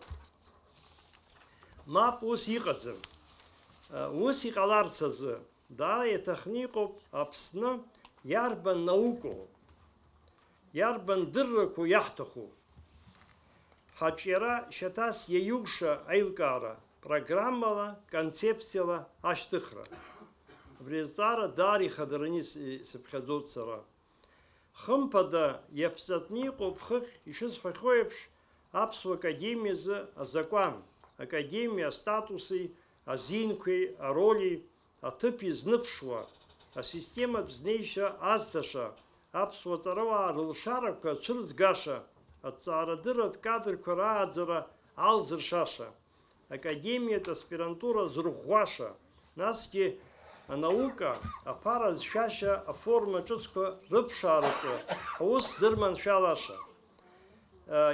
Мап, ус иҟаӡам. Э, ус иҟаларц азы даара иаҭахны иҟоуп Аԥсны иарбан наукоу, иарбан дыррақәоу иаҳҭаху? Ҳаҿиара шьаҭас иаиуша аилкаара, программала, концепциала ашьҭыхра. Абри азҵаара даара ихадараны ис-, исыԥхьаӡоит сара. Хымԥада, иаԥҵатәны иҟоуп хыхь, ишысҳәахьоу еиԥш, Аԥсуа Академиазы азакәан, академиа астатуси, азинқәеи, ароли, аҭыԥ изныԥшуа, асистематә знеишьа азҭаша, аԥсуа ҵарауаа рылшарақәа цәырызгаша, аҭҵаарадырратә кадрқәа рааӡара алзыршаша, академиатә аспирантура зырӷәӷәаша, насгьы анаука аԥара зшәашьа аформа ҿыцқәа рыԥшаараҿы аус зырманшәалаша.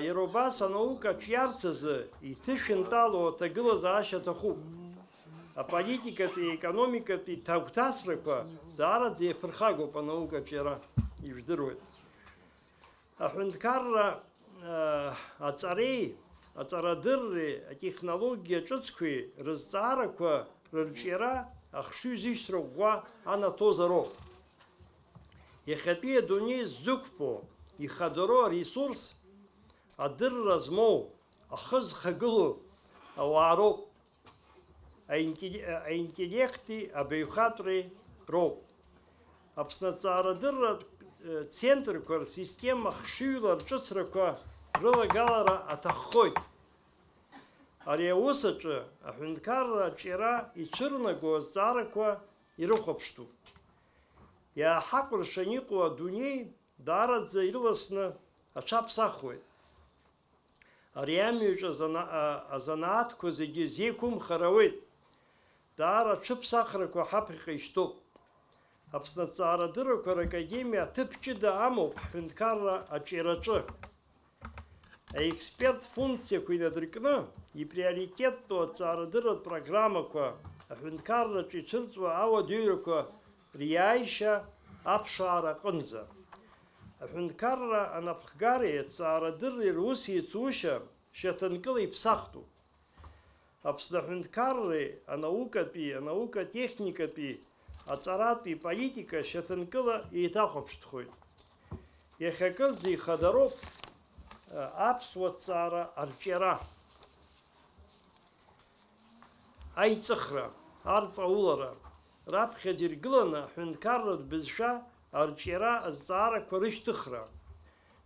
Иара убас анаука аҿиарц азы иҭышәынтәалоу аҭагылазаашьа аҭахуп. Аполитикатәи, аекономикатәи ҭагәҭасрақәа даараӡа иаԥырхагоуп анаука аҿиара, ижәдыруеит. Аҳәынҭқарра, э, аҵареи, аҵарадырреи, атехнологиа ҿыцқәеи рызҵаарақәа рырҿиара ахшыҩзышьҭра ӷәӷәа анаҭозароуп. Иахьатәи адунеи ззықәԥо, ихадароу аресурс, адырра змоу, ахы зхагылоу ауаа роуп. Аинтелли-, аинтеллекти абаҩхатәреи роуп. Аԥсны аҵаарадырратә, э, центрқәа рсистема хшыҩла рҿыцрақәа рылагалара аҭаххоит. Ари аус аҿы аҳәынҭқарра аҿиара ицәырнаго азҵаарақәа ирыхәаԥштәуп. Иааҳакәыршан иҟоу адунеи даараӡа ирласны аҽаԥсахуеит. Ари амҩаҿ азана-, а-, азанааҭқәа зегьы зеиқәымхар ауеит. Даара аҽыԥсахрақәа ҳаԥхьаҟа ишьҭоуп. Аԥсны аҭҵаарадыррақәа ракадемиа аҭыԥ ҷыда амоуп ҳҳәынҭқарра аҿиараҿы. Аексперт функциақәа инадыркны, иприоритеттәу аҭҵаарадырратә программақәа аҳәынҭқарраҿы ицәырҵуа ауадаҩрақәа риааишьа аԥшаара аҟынӡа. Аҳәынҭқарра анапхгареи аҭҵаарадырреи рус еицушьа шьаҭанкыла иԥсахтәуп. Аԥсны аҳәынҭқарреи анаукатәи, анаукатехникатәи, аҵаратәи политика шьаҭанкыла еиҭахәаԥштәхоит. Иахьакырӡа ихадароуп, э, аԥсуа ҭҵаара арҿиара, аиҵыхра, арҵаулара, раԥхьаӡа иргыланы аҳәынҭқарратә бызшәа арҿиара азҵаарақәа рышьҭыхра,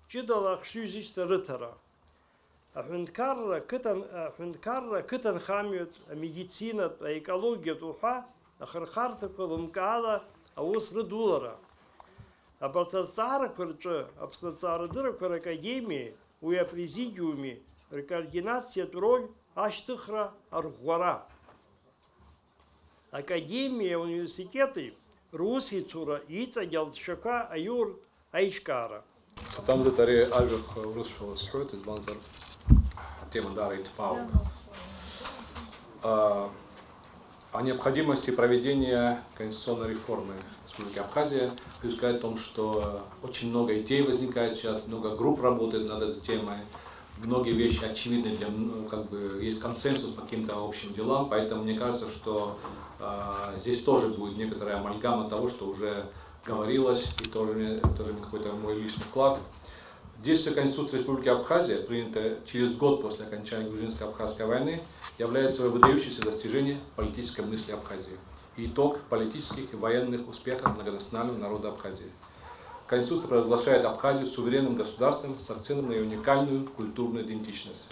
ҷыдала ахшыҩзышьҭра рыҭара. Аҳәынҭқарра қыҭан-, аҳәынҭқарра ақыҭанхамҩатә, амедицинатә, аекологиатә уҳәа ахырхарҭақәа лымкаала аус рыдулара. Абарҭ азҵаарақәа рҿы Аԥсны аҭҵаарадыррақәа ракадемиеи уи апрезидиуми ркоординациатә роль ашьҭыхра арӷәӷәара. Академиеи ауниверситети русеицура иҵегь алҵшәақәа аиуртә аиҿкаара. Аҭамзаҵареи ажәахә урысшәала сҳәоит, избанзар атема даара иҭбаауп. А, о необходимости проведения конституционной реформы Республики Абхазия. Хочу сказать о том, что очень много идей возникает сейчас, много групп работает над этой темой. Многие вещи очевидны для мн-, как бы есть консенсус по каким-то общим делам, поэтому мне кажется, что, а, здесь тоже будет некоторая амальгама того, что уже говорилось, и тоже, тоже какой-то мой личный вклад. Действие Конституции Республики Абхазия, принятое через год после окончания Грузинско-Абхазской войны, является собой выдающееся достижение политической мысли Абхазии и итог политических и военных успехов многонационального народа Абхазии. Конституция провозглашает Абхазию суверенным государством с акцентом на её уникальную культурную идентичность.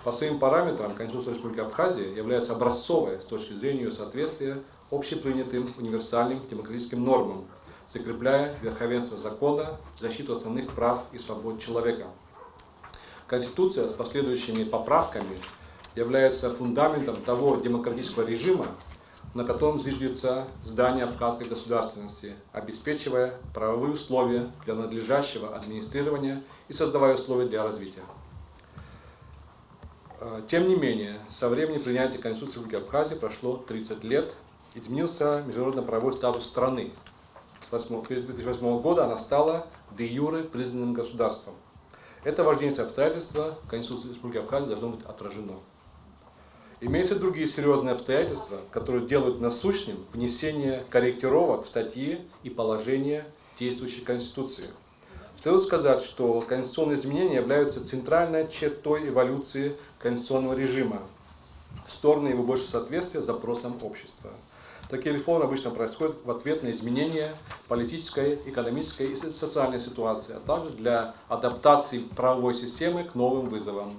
По своим параметрам Конституция Республики Абхазия является образцовой с точки зрения её соответствия общепринятым универсальным демократическим нормам, закрепляя верховенство закона, защиту основных прав и свобод человека. Конституция с последующими поправками является фундаментом того демократического режима, на котором зиждется здание абхазской государственности, обеспечивая правовые условия для надлежащего администрирования и создавая условия для развития. Э, Тем не менее, со времени принятия Конституции Республики Абхазия прошло тридцать лет, изменился международно-правовой статус страны. С восьмого, с две тысячи восьмого года она стала де юре признанным государством. Это важнейшее обстоятельство в Конституции Республики Абхазия должно быть отражено. Имеются другие серьезные обстоятельства, которые делают насущным внесение корректировок в статьи и положения действующей Конституции. Стоит сказать, что конституционные изменения являются центральной чертой эволюции конституционного режима в сторону его большего соответствия запросам общества. Такие реформы обычно происходят в ответ на изменения политической, экономической и со- социальной ситуации, а также для адаптации правовой системы к новым вызовам.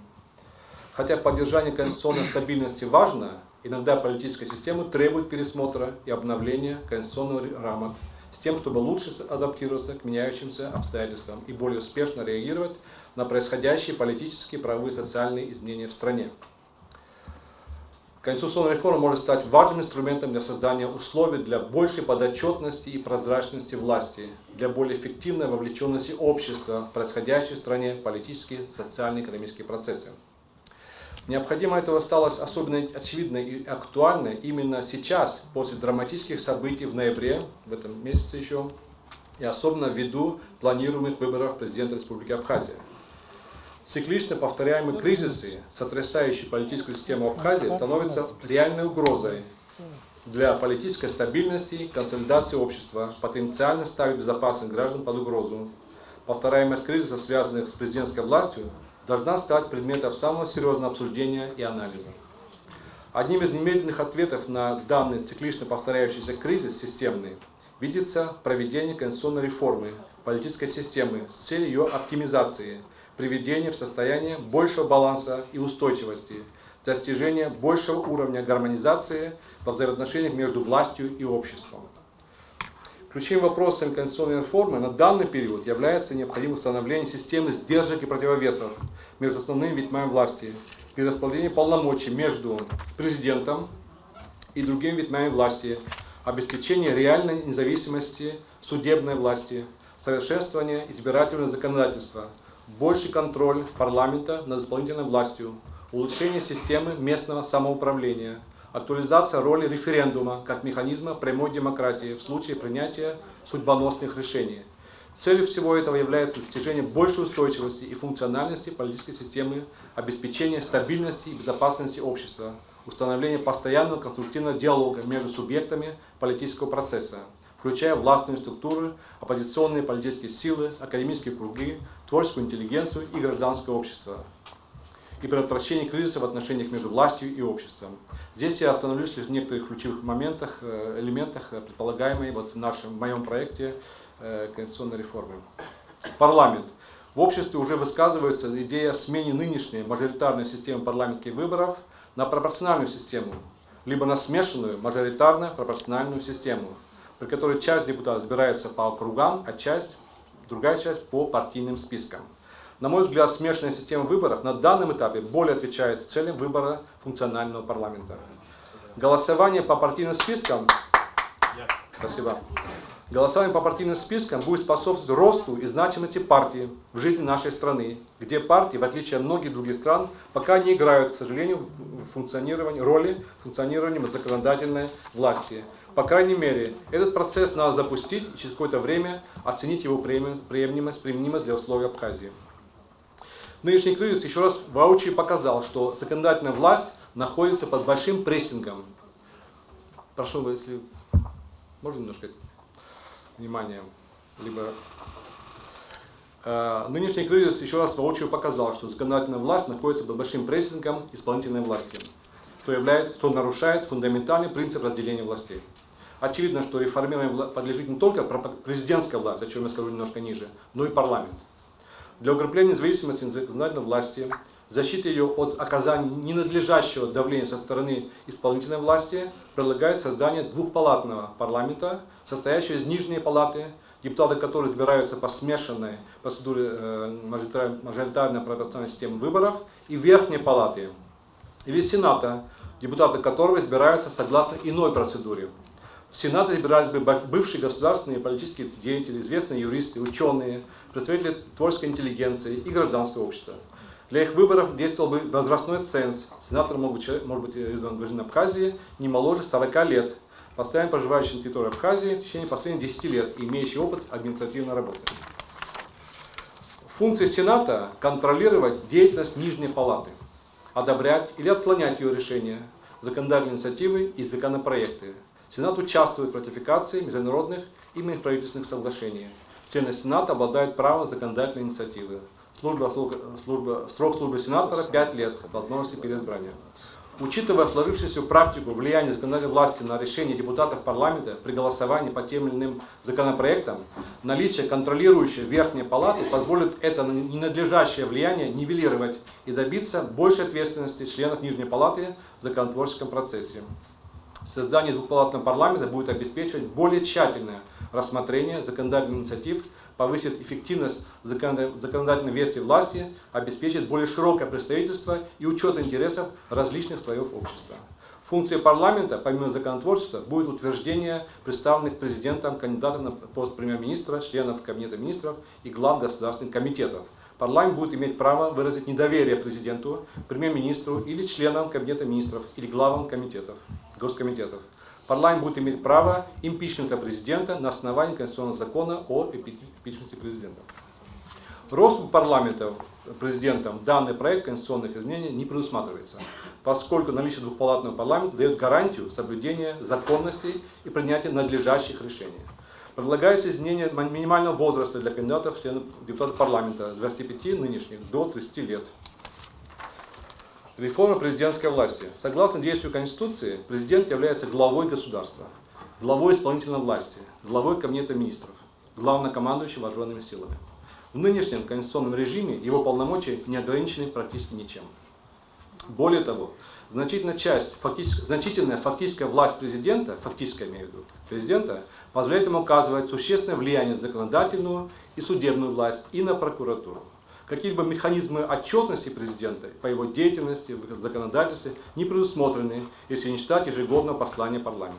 Хотя поддержание конституционной стабильности важно, иногда политическая система требует пересмотра и обновления конституционных рамок с тем, чтобы лучше адаптироваться к меняющимся обстоятельствам и более успешно реагировать на происходящие политические, правовые и социальные изменения в стране. Конституционная реформа может стать важным инструментом для создания условий для большей подотчетности и прозрачности власти, для более эффективной вовлеченности общества в происходящие в стране политические, социально-экономические процессы. Необходимость этого стала особенно очевидной и актуальной именно сейчас, после драматических событий в ноябре, в этом месяце еще, и особенно ввиду планируемых выборов президента Республики Абхазия. Циклично повторяемые кризисы, сотрясающие политическую систему Абхазии, становятся реальной угрозой для политической стабильности и консолидации общества, потенциально ставит безопасность граждан под угрозу. Повторяемость кризисов, связанных с президентской властью, должна стать предметом самого серьезного обсуждения и анализа. Одним из немедленных ответов на данный циклично повторяющийся кризис системный видится проведение конституционной реформы политической системы с целью ее оптимизации, приведения в состояние большего баланса и устойчивости, достижения большего уровня гармонизации во взаимоотношениях между властью и обществом. Ключевым вопросом конституционной реформы на данный период является необходимость установления системы сдержек и противовесов между основными ветвями власти, перераспределение полномочий между президентом и другими ветвями власти, обеспечение реальной независимости судебной власти, совершенствование избирательного законодательства, больший контроль парламента над исполнительной властью, улучшение системы местного самоуправления, актуализация роли референдума как механизма прямой демократии в случае принятия судьбоносных решений. Целью всего этого является достижение большей устойчивости и функциональности политической системы, обеспечение стабильности и безопасности общества, установление постоянного конструктивного диалога между субъектами политического процесса, включая властные структуры, оппозиционные политические силы, академические круги, творческую интеллигенцию и гражданское общество, и предотвращение кризиса в отношениях между властью и обществом. Здесь я остановлюсь лишь в некоторых ключевых моментах, э, элементах, э, предполагаемой вот в нашем, в моем проекте, э, конституционной реформы. Парламент. В обществе уже высказывается идея о смене нынешней мажоритарной системы парламентских выборов на пропорциональную систему, либо на смешанную мажоритарно-пропорциональную систему, при которой часть депутатов избирается по округам, а часть, другая часть по партийным спискам. На мой взгляд, смешанная система выборов на данном этапе более отвечает целям выбора функционального парламента. Голосование по партийным спискам. Спасибо. Голосование по партийным спискам будет способствовать росту и значимости партии в жизни нашей страны, где партии, в отличие от многих других стран, пока не играют, к сожалению, в функционировании, роли функционирования законодательной власти. По крайней мере, этот процесс надо запустить и через какое-то время оценить его приемлемость, приемлемость, применимость для условий Абхазии. Нынешний кризис еще раз воочию показал, что законодательная власть находится под большим прессингом. Прошу, если можно, немножко внимания, либо э, нынешний кризис еще раз воочию показал, что законодательная власть находится под большим прессингом исполнительной власти, что является, что нарушает фундаментальный принцип разделения властей. Очевидно, что реформирование вла- подлежит не только про- президентская власть, о чем я скажу немножко ниже, но и парламент. Для укрепления независимости законодательной власти, защиты ее от оказания ненадлежащего давления со стороны исполнительной власти предлагается создание двухпалатного парламента, состоящего из нижней палаты, депутаты которой избираются по смешанной процедуре э, мажоритарной пропорциональной системы выборов, и верхней палаты, или Сената, депутаты которого избираются согласно иной процедуре. В Сенат избирались бы бывшие государственные и политические деятели, известные юристы, ученые, представители творческой интеллигенции и гражданского общества. Для их выборов действовал бы возрастной ценз. Сенатор мог быть, человек- может быть избран гражданин Абхазии не моложе сорока лет, постоянно проживающий на территории Абхазии в течение последних десяти лет, имеющий опыт административной работы. Функции Сената — контролировать деятельность Нижней Палаты, одобрять или отклонять ее решения, законодательные инициативы и законопроекты. Сенат участвует в ратификации международных и межправительственных соглашений. Члены Сената обладают правом законодательной инициативы. Служба, слуг- служба- срок службы сенатора — пять лет с возможностью переизбрания. Учитывая сложившуюся практику влияния законодательной власти на решения депутатов парламента при голосовании по тем или иным законопроектам, наличие контролирующей верхней палаты позволит это ненадлежащее влияние нивелировать и добиться большей ответственности членов нижней палаты в законотворческом процессе. Создание двухпалатного парламента будет обеспечивать более тщательное рассмотрение законодательных инициатив, повысит эффективность законодательной ветви власти, обеспечит более широкое представительство и учет интересов различных слоев общества. Функцией парламента, помимо законотворчества, будет утверждение представленных президентом кандидатов на пост премьер-министра, членов Кабинета министров и глав государственных комитетов. Парламент будет иметь право выразить недоверие президенту, премьер-министру или членам Кабинета министров или главам комитетов, госкомитетов. Парламент будет иметь право импичмента президента на основании Конституционного закона о импичменте президента. Роспуск парламента президентом данный проект конституционных изменений не предусматривается, поскольку наличие двухпалатного парламента дает гарантию соблюдения законности и принятия надлежащих решений. Предлагается изменение минимального возраста для кандидатов в члены депутата парламента с двадцати пяти нынешних до тридцати лет. Реформа президентской власти. Согласно действию Конституции, президент является главой государства, главой исполнительной власти, главой Кабинета министров, главнокомандующим вооруженными силами. В нынешнем конституционном режиме его полномочия не ограничены практически ничем. Более того, значительная часть, фактически, значительная фактическая власть президента, фактическая, имею в виду, президента, позволяет ему оказывать существенное влияние на законодательную и судебную власть и на прокуратуру. Какие-либо механизмы отчетности президента по его деятельности в законодательстве не предусмотрены, если не считать ежегодного послания парламенту.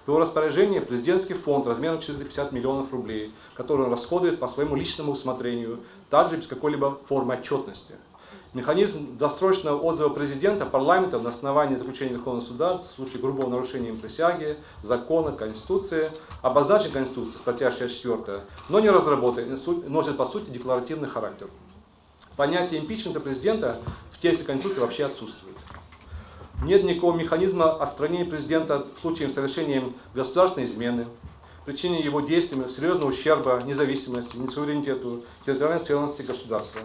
В его распоряжении президентский фонд размером четыреста пятьдесят миллионов рублей, который он расходует по своему личному усмотрению, также без какой-либо формы отчетности. Механизм досрочного отзыва президента парламентом на основании заключения Верховного суда в случае грубого нарушения им присяги, закона, Конституции обозначен Конституцией, статья шестьдесят четвёртая, но не разработан и носит, по сути, декларативный характер. Понятие импичмента президента в тексте Конституции вообще отсутствует. Нет никакого механизма отстранения президента в случае совершения государственной измены, причинения его действиям серьезного ущерба независимости, суверенитету, территориальной целостности государства.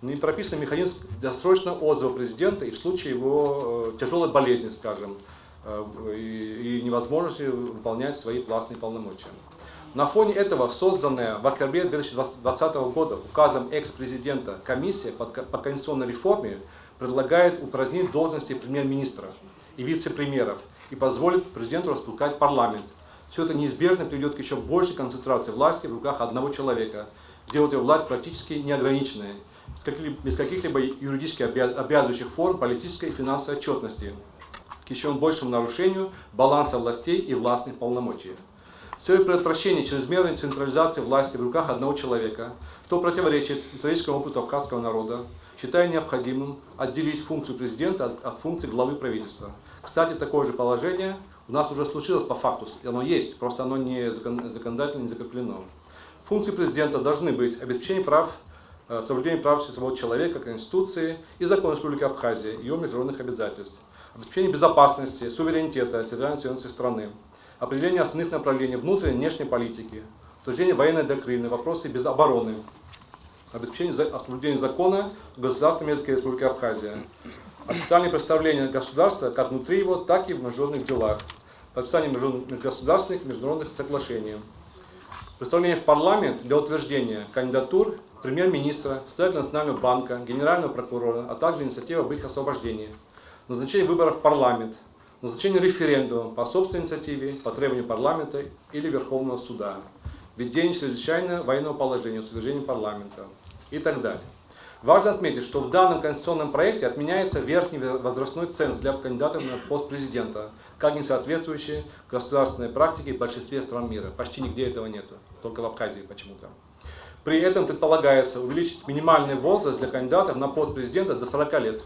Не прописан механизм досрочного отзыва президента и в случае его э, тяжелой болезни, скажем, э, и, и невозможности выполнять свои властные полномочия. На фоне этого созданная в октябре две тысячи двадцатого года указом экс-президента комиссия по конституционной реформе предлагает упразднить должности премьер-министра и вице-премьеров и позволить президенту распускать парламент. Все это неизбежно приведет к еще большей концентрации власти в руках одного человека, делает его власть практически неограниченной, без каких-либо юридически обязывающих форм политической и финансовой отчетности, к еще большему нарушению баланса властей и властных полномочий. С целью предотвращения чрезмерной централизации власти в руках одного человека, что противоречит историческому опыту абхазского народа, считаю необходимым отделить функцию президента от, от функции главы правительства. Кстати, такое же положение у нас уже случилось по факту, оно есть, просто оно не закон, законодательно не закреплено. Функции президента должны быть обеспечение прав, э, соблюдение прав и свобод человека, Конституции и закона Республики Абхазия, ее международных обязательств, обеспечение безопасности, суверенитета, территориальной целостности страны, определение основных направлений внутренней и внешней политики, утверждение военной доктрины, вопросы без обороны, обеспечение за- соблюдения закона государства Немецкой Республики Абхазия, официальное представление государства как внутри его, так и в международных делах, подписание международных государственных и международных соглашений, представление в парламент для утверждения кандидатур премьер-министра, председателя Национального банка, генерального прокурора, а также инициатива об их освобождении, назначение выборов в парламент, назначение референдума по собственной инициативе, по требованию парламента или Верховного суда, введение чрезвычайного военного положения с утверждением парламента и так далее. Важно отметить, что в данном конституционном проекте отменяется верхний возрастной ценз для кандидатов на пост президента, как не соответствующий государственной практике в большинстве стран мира. Почти нигде этого нет, только в Абхазии почему-то. При этом предполагается увеличить минимальный возраст для кандидатов на пост президента до сорока лет.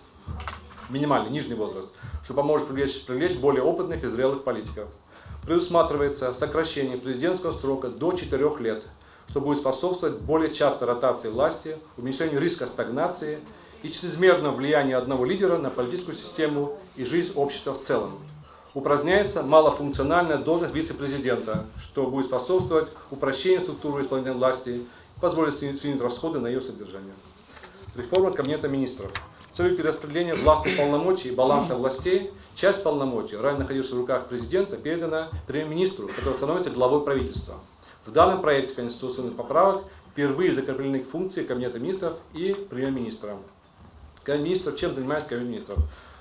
Минимальный, нижний возраст, что поможет привлечь, привлечь более опытных и зрелых политиков. Предусматривается сокращение президентского срока до четырёх лет, что будет способствовать более частой ротации власти, уменьшению риска стагнации и чрезмерного влияния одного лидера на политическую систему и жизнь общества в целом. Упраздняется малофункциональная должность вице-президента, что будет способствовать упрощению структуры исполнительной власти и позволит сни- снизить расходы на ее содержание. Реформа Кабинета министров. В целях перераспределения властных полномочий и баланса властей часть полномочий, ранее находившихся в руках президента, передана премьер-министру, который становится главой правительства. В данном проекте конституционных поправок впервые закреплены функции Кабинета министров и премьер-министра. Кабинет министров чем занимается Кабинет министров?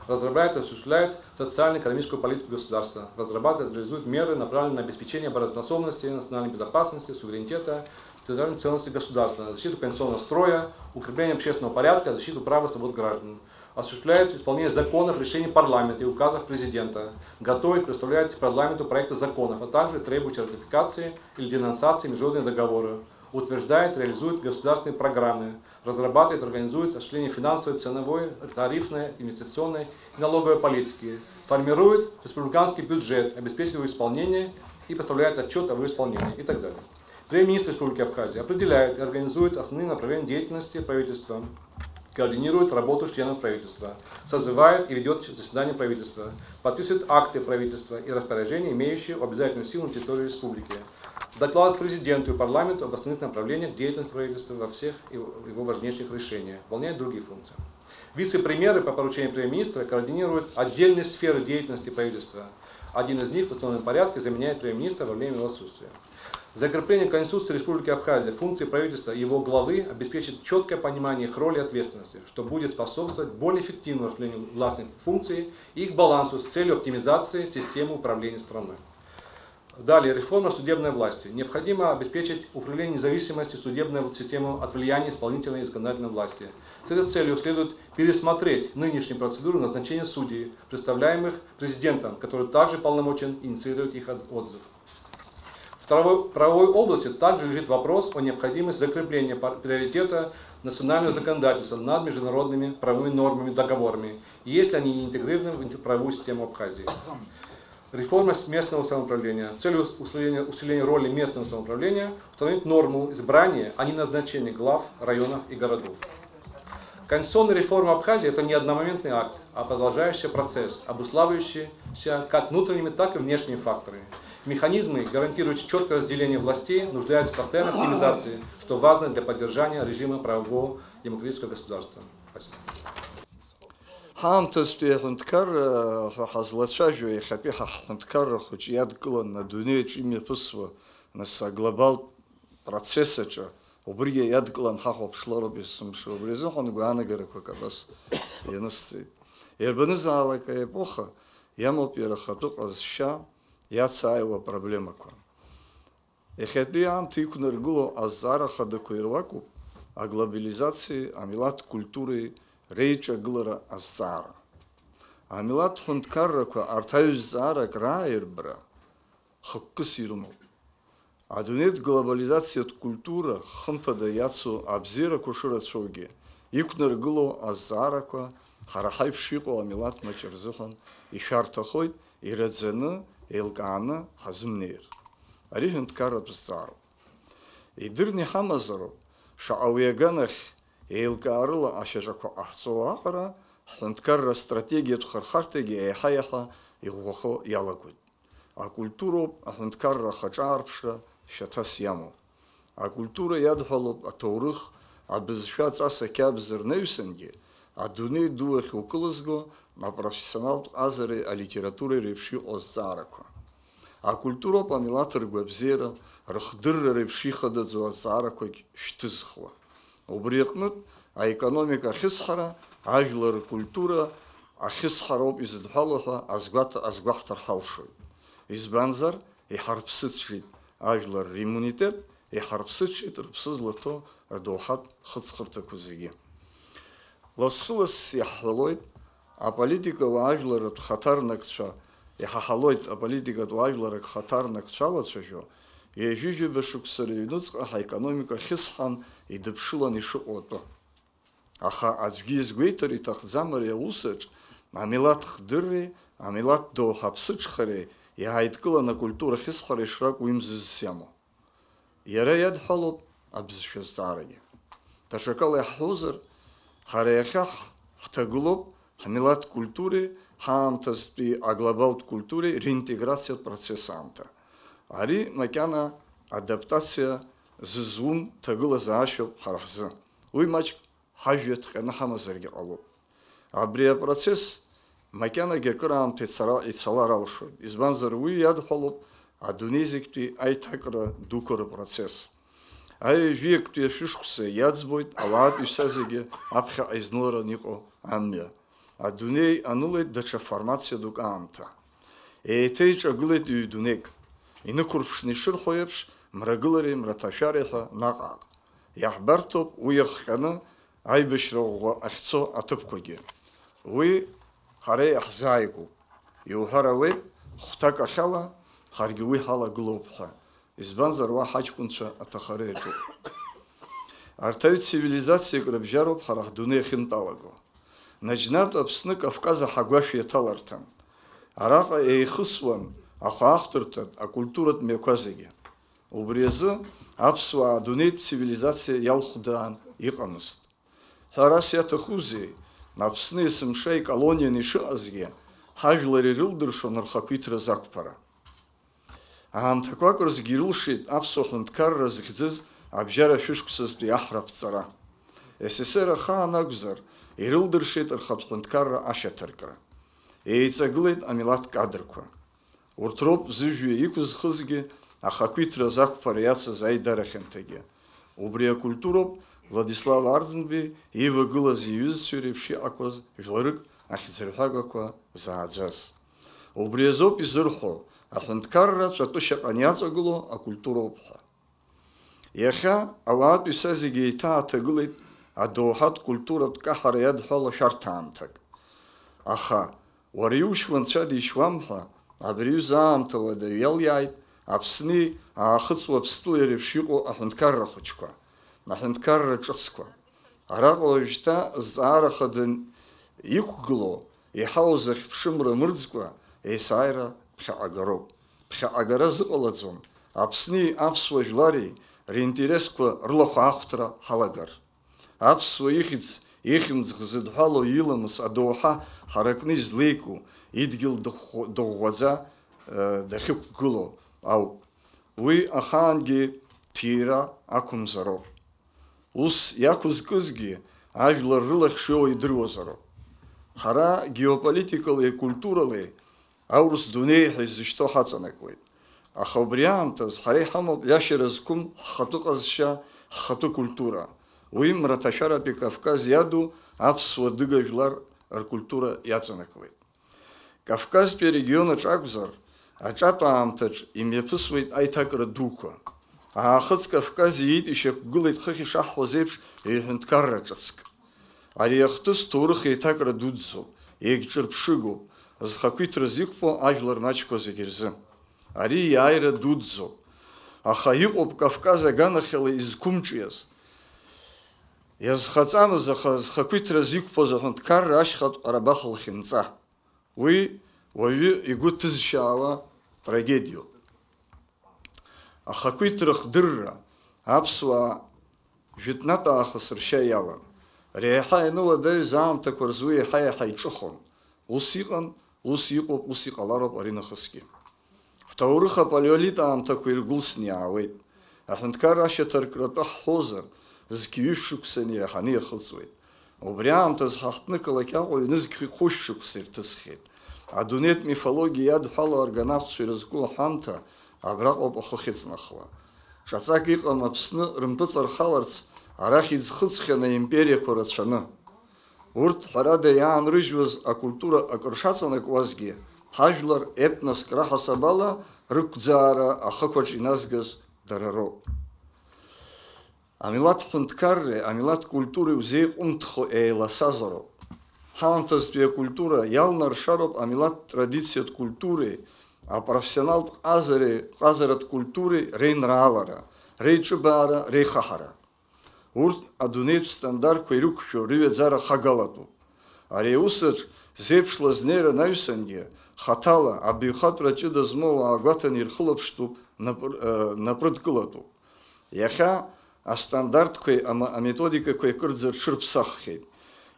Разрабатывает и осуществляет социально-экономическую политику государства, разрабатывает и реализует меры, направленные на обеспечение обороноспособности, национальной безопасности, суверенитета, территориальной целостности государства, на защиту конституционного строя, укрепление общественного порядка, защиту прав и свобод граждан, осуществляет исполнение законов, решений парламента и указов президента, готовит и представляет парламенту проекты законов, а также требует ратификации или денонсации международные договоры, утверждает и реализует государственные программы, разрабатывает, организует осуществление финансовой, ценовой, тарифной, инвестиционной и налоговой политики, формирует республиканский бюджет, обеспечивает его исполнение и представляет отчет об его исполнении и так далее. Премьер-министр Республики Абхазия определяет и организует основные направления деятельности правительства, координирует работу членов правительства, созывает и ведет заседания правительства, подписывает акты правительства и распоряжения, имеющие обязательную силу на территории республики, докладывает президенту и парламенту об основных направлениях деятельности правительства во всех его его важнейших решениях, выполняет другие функции. Вице-премьеры по поручению премьер-министра координируют отдельные сферы деятельности правительства. Один из них в установленном порядке заменяет премьер-министра во время его отсутствия. Закрепление Конституции Республики Абхазия функции правительства и его главы обеспечит четкое понимание их роли и ответственности, что будет способствовать более эффективному распределению властных функций и их балансу с целью оптимизации системы управления страной. Далее, реформа судебной власти. Необходимо обеспечить укрепление независимости судебной системы от влияния исполнительной и законодательной власти. С этой целью следует пересмотреть нынешнюю процедуру назначения судей, представляемых президентом, который также полномочен инициировать их от- отзыв. В правовой, правовой области также лежит вопрос о необходимости закрепления пар- приоритета национального законодательства над международными правовыми нормами, договорами, если они не интегрированы в интер- правовую систему Абхазии. Реформа с- местного самоуправления. С целью усиления, усиления роли местного самоуправления установить норму избрания, а не назначения глав районов и городов. Конституционная реформа Абхазии — это не одномоментный акт, а продолжающийся процесс, обуславливающийся как внутренними, так и внешними факторами. Механизмы, гарантирующие четкое разделение властей, нуждаются в постоянной оптимизации, что важно для поддержания режима правового демократического государства. Спасибо. Ҳаамҭазтәи аҳәынҭқарра ҳәа ҳазлацәажәо, иахьатәи ҳа ҳҳәынҭқарра хәыҷы иадкыланы адунеиаҿ имҩаԥысуа, нас, аглобалтә процесс аҿы, убригьы иадкыланы ҳахәаԥшлароуп есымша. Убри азыҳәан гәаанагарақәак абас ианысҵеит. Иарбанызаалак аепоха иамоуп иара ахатәы ҟазшьа иацааиуа апроблемақәа. Иахьатәи аамҭа иқәнаргыло азҵаара хадақәа ируакуп аглобализациеи амилаҭ культуреи реиҿагылара азҵаара. Амилаҭ ҳәынҭқаррақәа арҭ аҩ зҵаарак рааирбра хықәкыс ирымоуп. Адунеитә глобализациатә культура, хымԥада, иацу абзиарақәа шырацәоугьы, иқәнаргыло азҵаарақәа ҳара ҳаиԥш иҟоу амилаҭ маҷ рзыҳәан ишәарҭахоит, ираӡаны, еилкааны ҳазымнеир. Ари ҳәынҭқарратә зҵаароуп. Идырны иҳамазароуп, шаҟа уи аганахь еилкаарыла ашьаҿақәа ҟаҳҵо аҟара, ҳҳәынҭқарра астратегиатә хырхарҭагьы еиҳа-еиҳа иӷәӷәахо иалагоит. Акультуроуп аҳәынҭқарра ахаҿаарԥшра шьаҭас иамоу. Акультура иадҳәалоуп аҭоурых, абызшәа, аҵас, ақьабз рнаҩсангьы, адунеи ду ахь укылызго апрофессионалтә ҟазареи алитературеи реиԥш иҟоу азҵаарақәа. Акультуроуп амилаҭ ргәабзиара, рыхдырра реиԥш ихадаӡоу азҵаарақәагь шьҭызхуа. Убри аҟнытә, аекономика ахьысҳара, ажәлар ркультура ахьысҳароуп изыдҳәалоу ҳәа азгәаҭ-, азгәаҳҭар ҳалшоит. Избанзар, иҳарԥсыҽжьеит ажәлар риммунитет, иҳарԥсыҽит рыԥсы злаҭо рдоуҳатә хыҵхырҭақәа зегьы. Лассы-ласс иаҳҳәалоит аполитикауаа ажәларратә хаҭарнакцәа, иҳаҳалоит аполитикатә уаажәларак хаҭарнакцәа алацәажәо, Ҩажәижәаба шықәса рыҩнуҵҟа ҳаекономика хьысҳан идыԥшылан ишыҟоу атәы. Аха аӡәгьы изгәеиҭар иҭахӡам ари аусаҿ амилаҭ хдырреи амилаҭ доуҳа аԥсыҽхареи иааидкылан акультура ахьысҳареи шракәу имзызс иамоу. Иара иадҳәалоуп абызшәа азҵаарагьы. Даҽакала иаҳҳәозар, ҳара иахьа ҳ-, ҳҭагылоуп ҳмилаҭ культуреи ҳаамҭазтәи аглобалтә культуреи реинтеграциатә процесс аамҭа. Ари макьана адаптациа зызуым ҭагылазаашьоуп ҳара ҳзы. Уи маҷк ҳажәҩа ҭҟьаны ҳамазаргьы ҟалоуп. Абри апроцесс макьанагьы акыраамҭа ицара, ицалар алшоит, избанзар, уи иадҳәалоуп адунеи зегьтәи аиҭакра дуқәа рпроцесс. Аҩажәиактәи ашәышықәса иаӡбоит ауаатәыҩса зегьы аԥхьаҟа изныларан иҟоу амҩа. Адунеи анылеит даҽа формациа дук аамҭа. Еиҭеиҿагылеит ҩ-дунеик. Инықәырԥшны ишырҳәо еиԥш, мрагылареи мраҭашәареи ҳәа наҟ-ааҟ. Иаҳбарҭоуп уи иахҟьаны аибашьра ӷәӷәа ахьцо аҭыԥқәагьы. Уи ҳара иаҳзааигәоуп. Иуҳәар ауеит, хәҭакахьала ҳаргьы уи ҳалагылоуп ҳәа. Избанзар, уа ҳаҷкәынцәа аҭахара иаҿуп. Арҭ аҩ цивилизациак рыбжьароуп ҳара ҳдунеи ахьынтәалаго. Наџьнатә Аԥсны Кавказ аҳагәашә иаҭаларҭан. Араҟа еихысуан ахәаахәҭырҭатә, акультуратә мҩақәа зегьы. Убри азы аԥсуаа адунеитә цивилизациа иалхәдаан иҟамызт. Ҳәарас иаҭахузеи, Аԥсны есымша иколонианы ишыҟазгьы, ҳажәлар ирылдыршон рхақәиҭра закәԥара. Аамҭақәак рзгьы ирылшеит аԥсуа ҳәынҭқарра зыхьӡыз абжьара шәышықәсазтәи аҳра аԥҵара. С С Р ахаан акәзар, ирылдыршеит рхатә ҳәынҭқарра ашьаҭаркра. Еиҵагылеит амилаҭ кадрқәа. Урҭ роуп зыжәҩа иқәызхызгьы ахақәиҭра закәԥара иацыз аидара хьанҭагьы. Убри акультуроуп Владислав Арӡынбеи ивагылаз иҩызцәеи реиԥш иҟақәаз жәларык ахьӡырҳәагақәа зааӡаз. Убри азоуп изырҳәо, аҳәынҭқарра ҵәатәы шьаҟан иаҵагылоу акультуроуп ҳәа. Иахьа ауаатәыҩса зегьы еиҭааҭагылеит адоуҳатә культуратә каҳара иадҳәало шәарҭ аамҭак. Аха, уара иушьуа анцәа дишьуам ҳәа, абри аҩыза аамҭа уадаҩ иалиааит Аԥсни Аахыҵ Уаԥстәылеи реиԥш иҟоу аҳәынҭқарра хәыҷқәа, аҳәынҭқарра ҿыцқәа. Араҟа уажәшьҭа зҵаара хада иқәгылоу, иҳауз ахьԥшымра мырӡкәа, есааира ԥхьаҟагароуп. Ԥхьаҟагара зыҟалаӡом Аԥсни аԥсуа жәлари ринтересқәа рылахәаахәҭра ҳалагар. Аԥсуа ихьӡ, ихьымӡӷ зыдҳәалоу иламыс адоуҳа ҳаракны излеику, идгьыл дыӷәӷәа-, дыӷәӷәаӡа, э, дахьықәгылоу ауп. Уи ахаангьы ҭира ақәымзароуп. Ус иақәызкызгьы ажәлар рылахь шиоуа идыруазароуп. Ҳара геополитикалеи культуралеи аурыс дунеи ҳәа изышьҭоу ҳаҵанакуеит. Аха убри аамҭаз ҳара иҳамоуп ҩашьара зқәым ҳхатәы ҟазшьа, ҳхатәы культура. Уи мраҭашәаратәи Кавказ иаду аԥсуа дыга жәлар ркультура иаҵанакуеит. Кавказтәи арегион аҿы акәзар, аҿатә аамҭаҿ имҩаԥысуеит аиҭакра дуқәа. Аахыҵ Кавказ иит ишьақәгылеит хыхь ишаҳҳәоз еиԥш ҩ-ҳәынҭқарра ҿыцк. Ари ахҭыс ҭоурых еиҭакра дуӡӡоуп, егьҿырԥшыгоуп, зхақәиҭра зиқәԥо ажәлар маҷқәа зегьы рзы. Ари иааира дуӡӡоуп. Аха иҟоуп Кавказ аганахьала изқәымҿиаз. Иазхаҵамыз, аха зхақәиҭра зиқәԥоз аҳәынҭқарра ашьхатә Ҟарабах лхьынҵа. Уи уаҩы игәы ҭызшьаауа трагедиоуп. Ахақәиҭра хдырра аԥсуаа жәытәнатә аахыс ршьа иалан. Реиҳа иануадаҩыз аамҭақәа рзы уи еиҳа-еиҳа иҿыхон. Ус иҟан, ус иҟоуп, ус иҟалароуп аринахысгьы. Ҳҭоурых апалеолит аамҭақәа иргәылсны иаауеит. Аҳәынҭқарра ашьаҭаркратәы ҳҳәозар, зқьи ҩышә шықәса инареиҳаны иахыҵуеит. Убри аамҭаз ҳаҳҭнықалақь Аҟәа ҩнызқь хәышә шықәса ирҭысхьеит. Адунеитә мифологиа иадҳәало аргонавтцәа ирызку аҳәамҭа абраҟоуп ахы ахьыҵнахуа. Ҿаҵак иҟам Аԥсны рымпыҵархаларц арахь иӡхыҵхьан аимпериақәа рацәаны. Урҭ, ҳәарада, иаанрыжьуаз акультура акыр шаҵанакуазгьы, ҳажәлар етноск раҳасабала рықәӡаара ахықәаҿ иназгаз дара роуп. Амилаҭ ҳәынҭқарреи амилаҭ культуреи узеиҟәымҭхо еиласазароуп. Ҳаамҭазтәи акультура иалнаршароуп амилаҭ традициатә культуреи апрофессионалтә ҟазареи, ҟазаратә культуреи реинраалара, реиҿыбаара, реихаҳара. Урҭ адунеитә стандартқәа ирықәшәо рыҩаӡара хагалатәуп. Ари аусаҿ зеиԥшла азнеира анаҩсангьы, хаҭала, абаҩхатәра ҷыда змоу ауаа гәаҭаны ирхылаԥштәуп, напр-, э, напрыдкылатәуп. Иахьа астандартқәеи ама-, аметодикақәеи акырӡа рҽырԥсаххьеит.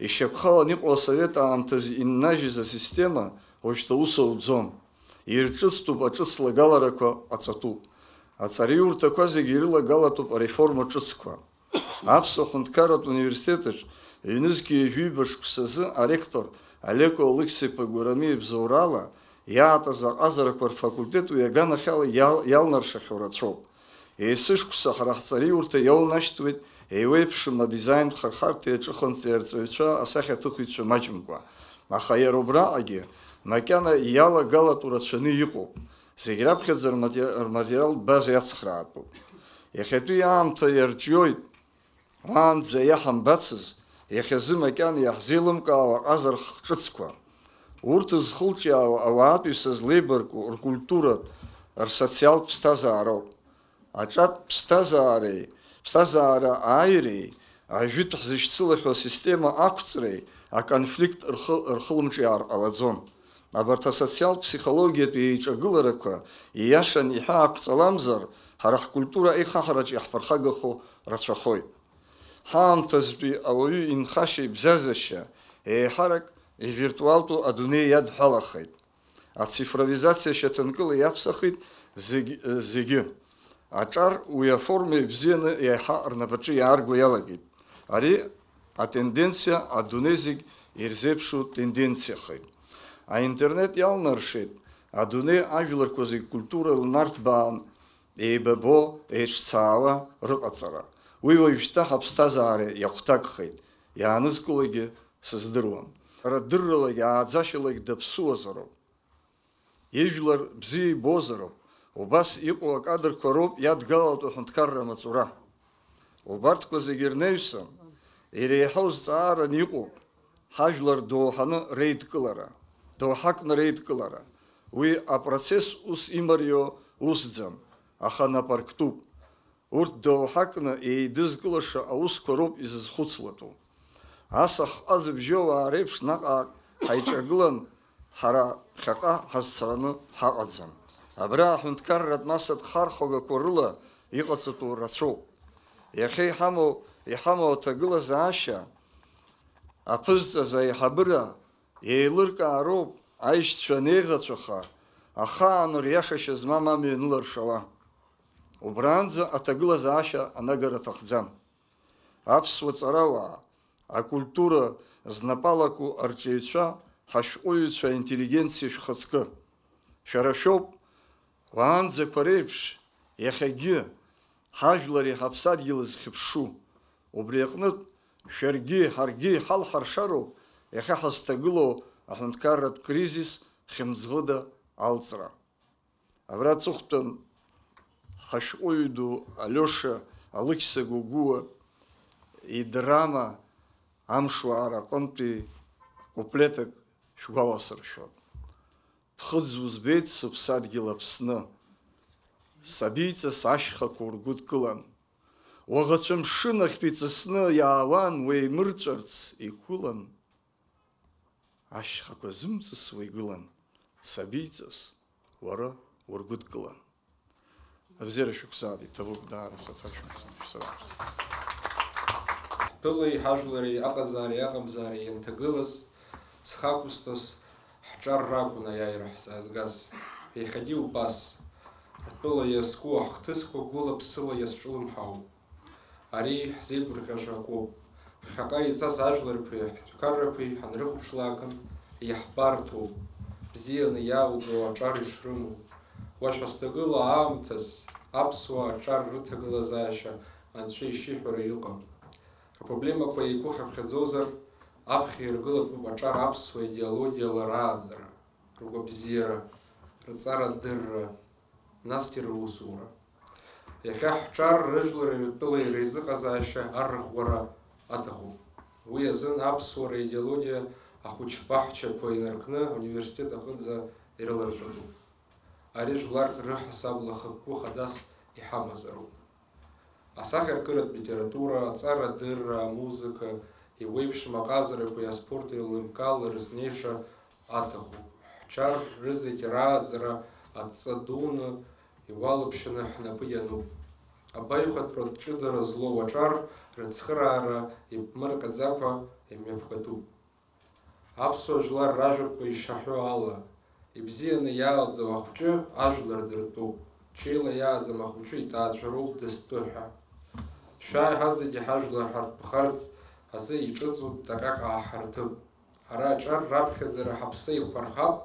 Ишьақәхалан иҟоу асовет аамҭазы иннажьыз асистема уажәшьҭа ус ауӡом. Ирҿыцтәуп аҿыц лагаларақәа ҟаҵатәуп. Аҵараиурҭақәа зегьы ирылагалатәуп ареформа ҿыцқәа. Аԥсуа ҳәынҭқарратә университет аҿы ҩнызқьи ҩажәиба шықәсазы аректор Алеко Алықьса-иԥа Гәарамиа ибзоурала иаатыз аҟазарақәа рфакультет уи аганахьала иал-, иалнаршахьоу рацәоуп. Есышықәса ҳара ҳҵараиурҭа иаунашьҭуеит еиуеиԥшым адизаинтә хырхарҭеи аҿыханҵеи арҵаҩцәа, асахьаҭыхыҩцәа маҷымкәа. Аха иара убраҟагьы макьана иалагалатәу рацәаны иҟоуп. Зегь раԥхьаӡа рматери-, рматериалтә база иацхраатәуп. Иахьатәи аамҭа иарҿиоит, уаанӡа иаҳамбацыз, иахьазы макьана иаҳзеилымкаауа аҟазара ҿыцқәа. Урҭ зхылҿиаауа ауаатәыҩса злеибарку ркультуратә, рсоциалтә ԥсҭазаароуп. Аҿатә ԥсҭазаареи, ԥсҭазаара ааиреи, ажәытә ҳзышьцылахьоу асистема ақәҵреи аконфликт рхы-, рхылымҿиаар ҟалаӡом. Абарҭ асоциалтә ԥсихологиатәи еиҿагыларақәа ииашан иҳәаақәҵаламзар, ҳара ҳкультура аихаҳараҿы иаҳԥырхагахо рацәахоит. Ҳаамҭазтәи ауаҩы инхашьа ибзазашьа еиҳарак ивиртуалтәу адунеи иадҳәалахеит. Ацифровизациа шьаҭанкыла иаԥсахит зегь-, зегьы. Аҿар уи аформа ибзианы иаҳа рнапаҿы иаарго иалагеит. Ари атенденциа адунеи зегь ирзеиԥшу тенденциахеит. Аинтернет иалнаршеит адунеи ажәларқәа зегь культура лнарҭбаан еибабо, еиҿцаауа рыҟаҵара. Уи уажәшьҭа ҳаԥсҭазаара иахәҭакхеит, иаанызкылогьы сыздыруам. Ара дырралагь ааӡашьалагь даԥсуазароуп. Ижәлар бзиа ибозароуп. Убас иҟоу акадрқәа роуп иадгалатәу аҳәынҭқарра амаҵура. Убарҭқәа зегьы рнаҩсан, иреиҳау зҵааран иҟоуп ҳажәлар доуҳаны реидкылара, доуҳакны реидкылара. Уи апроцесс ус имариоу усӡам, аха напарктәуп. Урҭ доуҳакны еидызкылаша аусқәа роуп изызхәыцлатәу. Ас ахҟа зыбжьоу ауаа реиԥш наҟ-ааҟ ҳаиҿагылан, ҳара ԥхьаҟа ҳазцараны ҳаҟаӡам. Абра аҳәынҭқарратә масатә хархәагақәа рыла иҟаҵатәу рацәоуп. Иахьа иҳамоу, иҳамоу аҭагылазаашьа аԥызҵаз аиҳабыра еилыркаароуп аишьцәа анеиӷацәаха, ахаан риашашьа змам амҩа аныларшауа. Убранӡа аҭагылазаашьа анагара аҭахӡам. Аԥсуа ҵарауаа, акультура знапалаку арҿиаҩцәа, ҳашәҟәыҩҩцәа, аинтеллигенциа шәхаҵкы. Шәара шәоуп, уаанӡақәа реиԥш, иахьагьы ҳажәлари ҳаԥсадгьыли зхьыԥшу. Убри аҟнытә, шәаргьы, ҳаргьы иҳалҳаршароуп иахьа ҳазҭагылоу аҳәынҭқарратә кризис хьымӡӷыда алҵра. Абра аҵыхәтәан ҳашәҟәыҩҩы ду Алиоша Алықьса Гогәуа идрама Амшуаара аҟынтәи куплетак шәгәаласыршәоит. Ԥхыӡ узбеит сыԥсадгьыл Аԥсны, сабиҵас ашьхақәа ургәыдкылан. Уаӷацәа мшынахьтә иҵысны иаауан уеимырҵәарц игәылан. Ашьхақәа зымҵысуа игылан, сабиҵас, уара ургәыдкылан. Абзиара шәықәсаат, иҭабуп даара саҭашәымҵан шәсырааԥс. Ҳтәылеи ҳажәлари аҟазаареи аҟамзаареи ианҭагылаз, зхы ақәызҵаз ҳҿар ракәын аиааира ҳзаазгаз. Иахьагьы убас, ҳтәыла иазку ахҭысқәа гәыла-ԥсыла иазҿлымҳауп. Ари ҳзеигәырӷьаша акоуп. Ԥхьаҟа ицаз ажәларқәеи ҳҳәынҭқаррақәеи ҳанрыхәаԥшлак, иаҳбарҭоуп, бзианы иаауӡоу аҿар ишрымоу. Уашәа зҭагылоу аамҭаз аԥсуаа аҿар рыҭагылазаашьа анцәа ишиҳәара иҟам. Рпроблемақәа еиқәыхьаԥхьаӡозар, аԥхьа иргылатәуп аҿар аԥсуа идеологиала рааӡара, ргәабзиара, рҵарадырра, насгьы русура. Иахьа ҳҿар рыжәлари ртәылеи реизыҟазаашьа аррыхуара аҭахуп. Уи азын аԥсуара идеологиа ахәыҷ баҳчақәа инаркны ауниверситет аҟынӡа ирыларҵәатәуп. Ари жәларк рыҳасабала хықәкы хадас иҳамазароуп. Асахьаркыратә литература, аҵарадырра, амузыка, еиуеиԥшым аҟазарақәеи аспорти еилымкаала рызнеиша аҭахуп. Ҳчар рызегь рааӡара адҵа дуны иуалԥшьаны ҳнапы иануп. Абаҩхатәратә ҷыдара злоу аҿар рыцхыраара иԥмырҟьаӡакәа имҩаԥгатәуп. Аԥсуа жәлар ражәақәа ишаҳәо ала, ибзианы иааӡоу ахәҷы ажәлар дыртәуп, ҽеила иааӡам ахәыҷы иҭаацәароуп дызтәы ҳәа. Шәааи ҳазегьы ҳажәлар ҳартәхарц азы иҿыҵуп даҟьак ааҳарҭып. Ҳара аҿар раԥхьаӡара ҳаԥсы еиқәҳархап,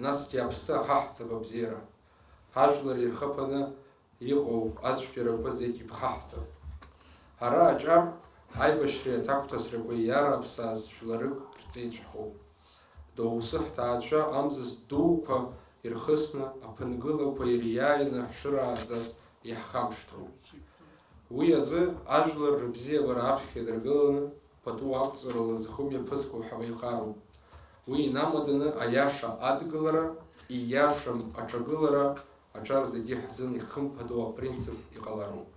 насгьы аԥсы ахаҳҵап абзиара. Ҳажәлар ирхаԥаны иҟоу ацәгьарақәа зегь иԥхаҳҵап. Ҳара аҿар аибашьреи аҭакәҭасрақәеи иараԥсаз жәларык рҵеицәахоуп. Доусы ҳҭаацәа амзызтә дуқәа ирхысны, аԥынгылақәа ириааины ҳшырааӡаз иаҳхамышҭроуп. Уи азы ажәлар рыбзиабара аԥхьа идыргыланы, пату ақәҵарала зхы мҩаԥысқәоу ҳауаҩхароуп. Уи инамаданы аиаша адгылара, ииашам аҿагылара аҿар зегьы ҳзын ихымԥадоу апринцип иҟалароуп.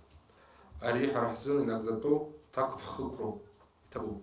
Ари ҳара ҳзын инагӡатәу ҭакԥхықәроуп, иҭабуп.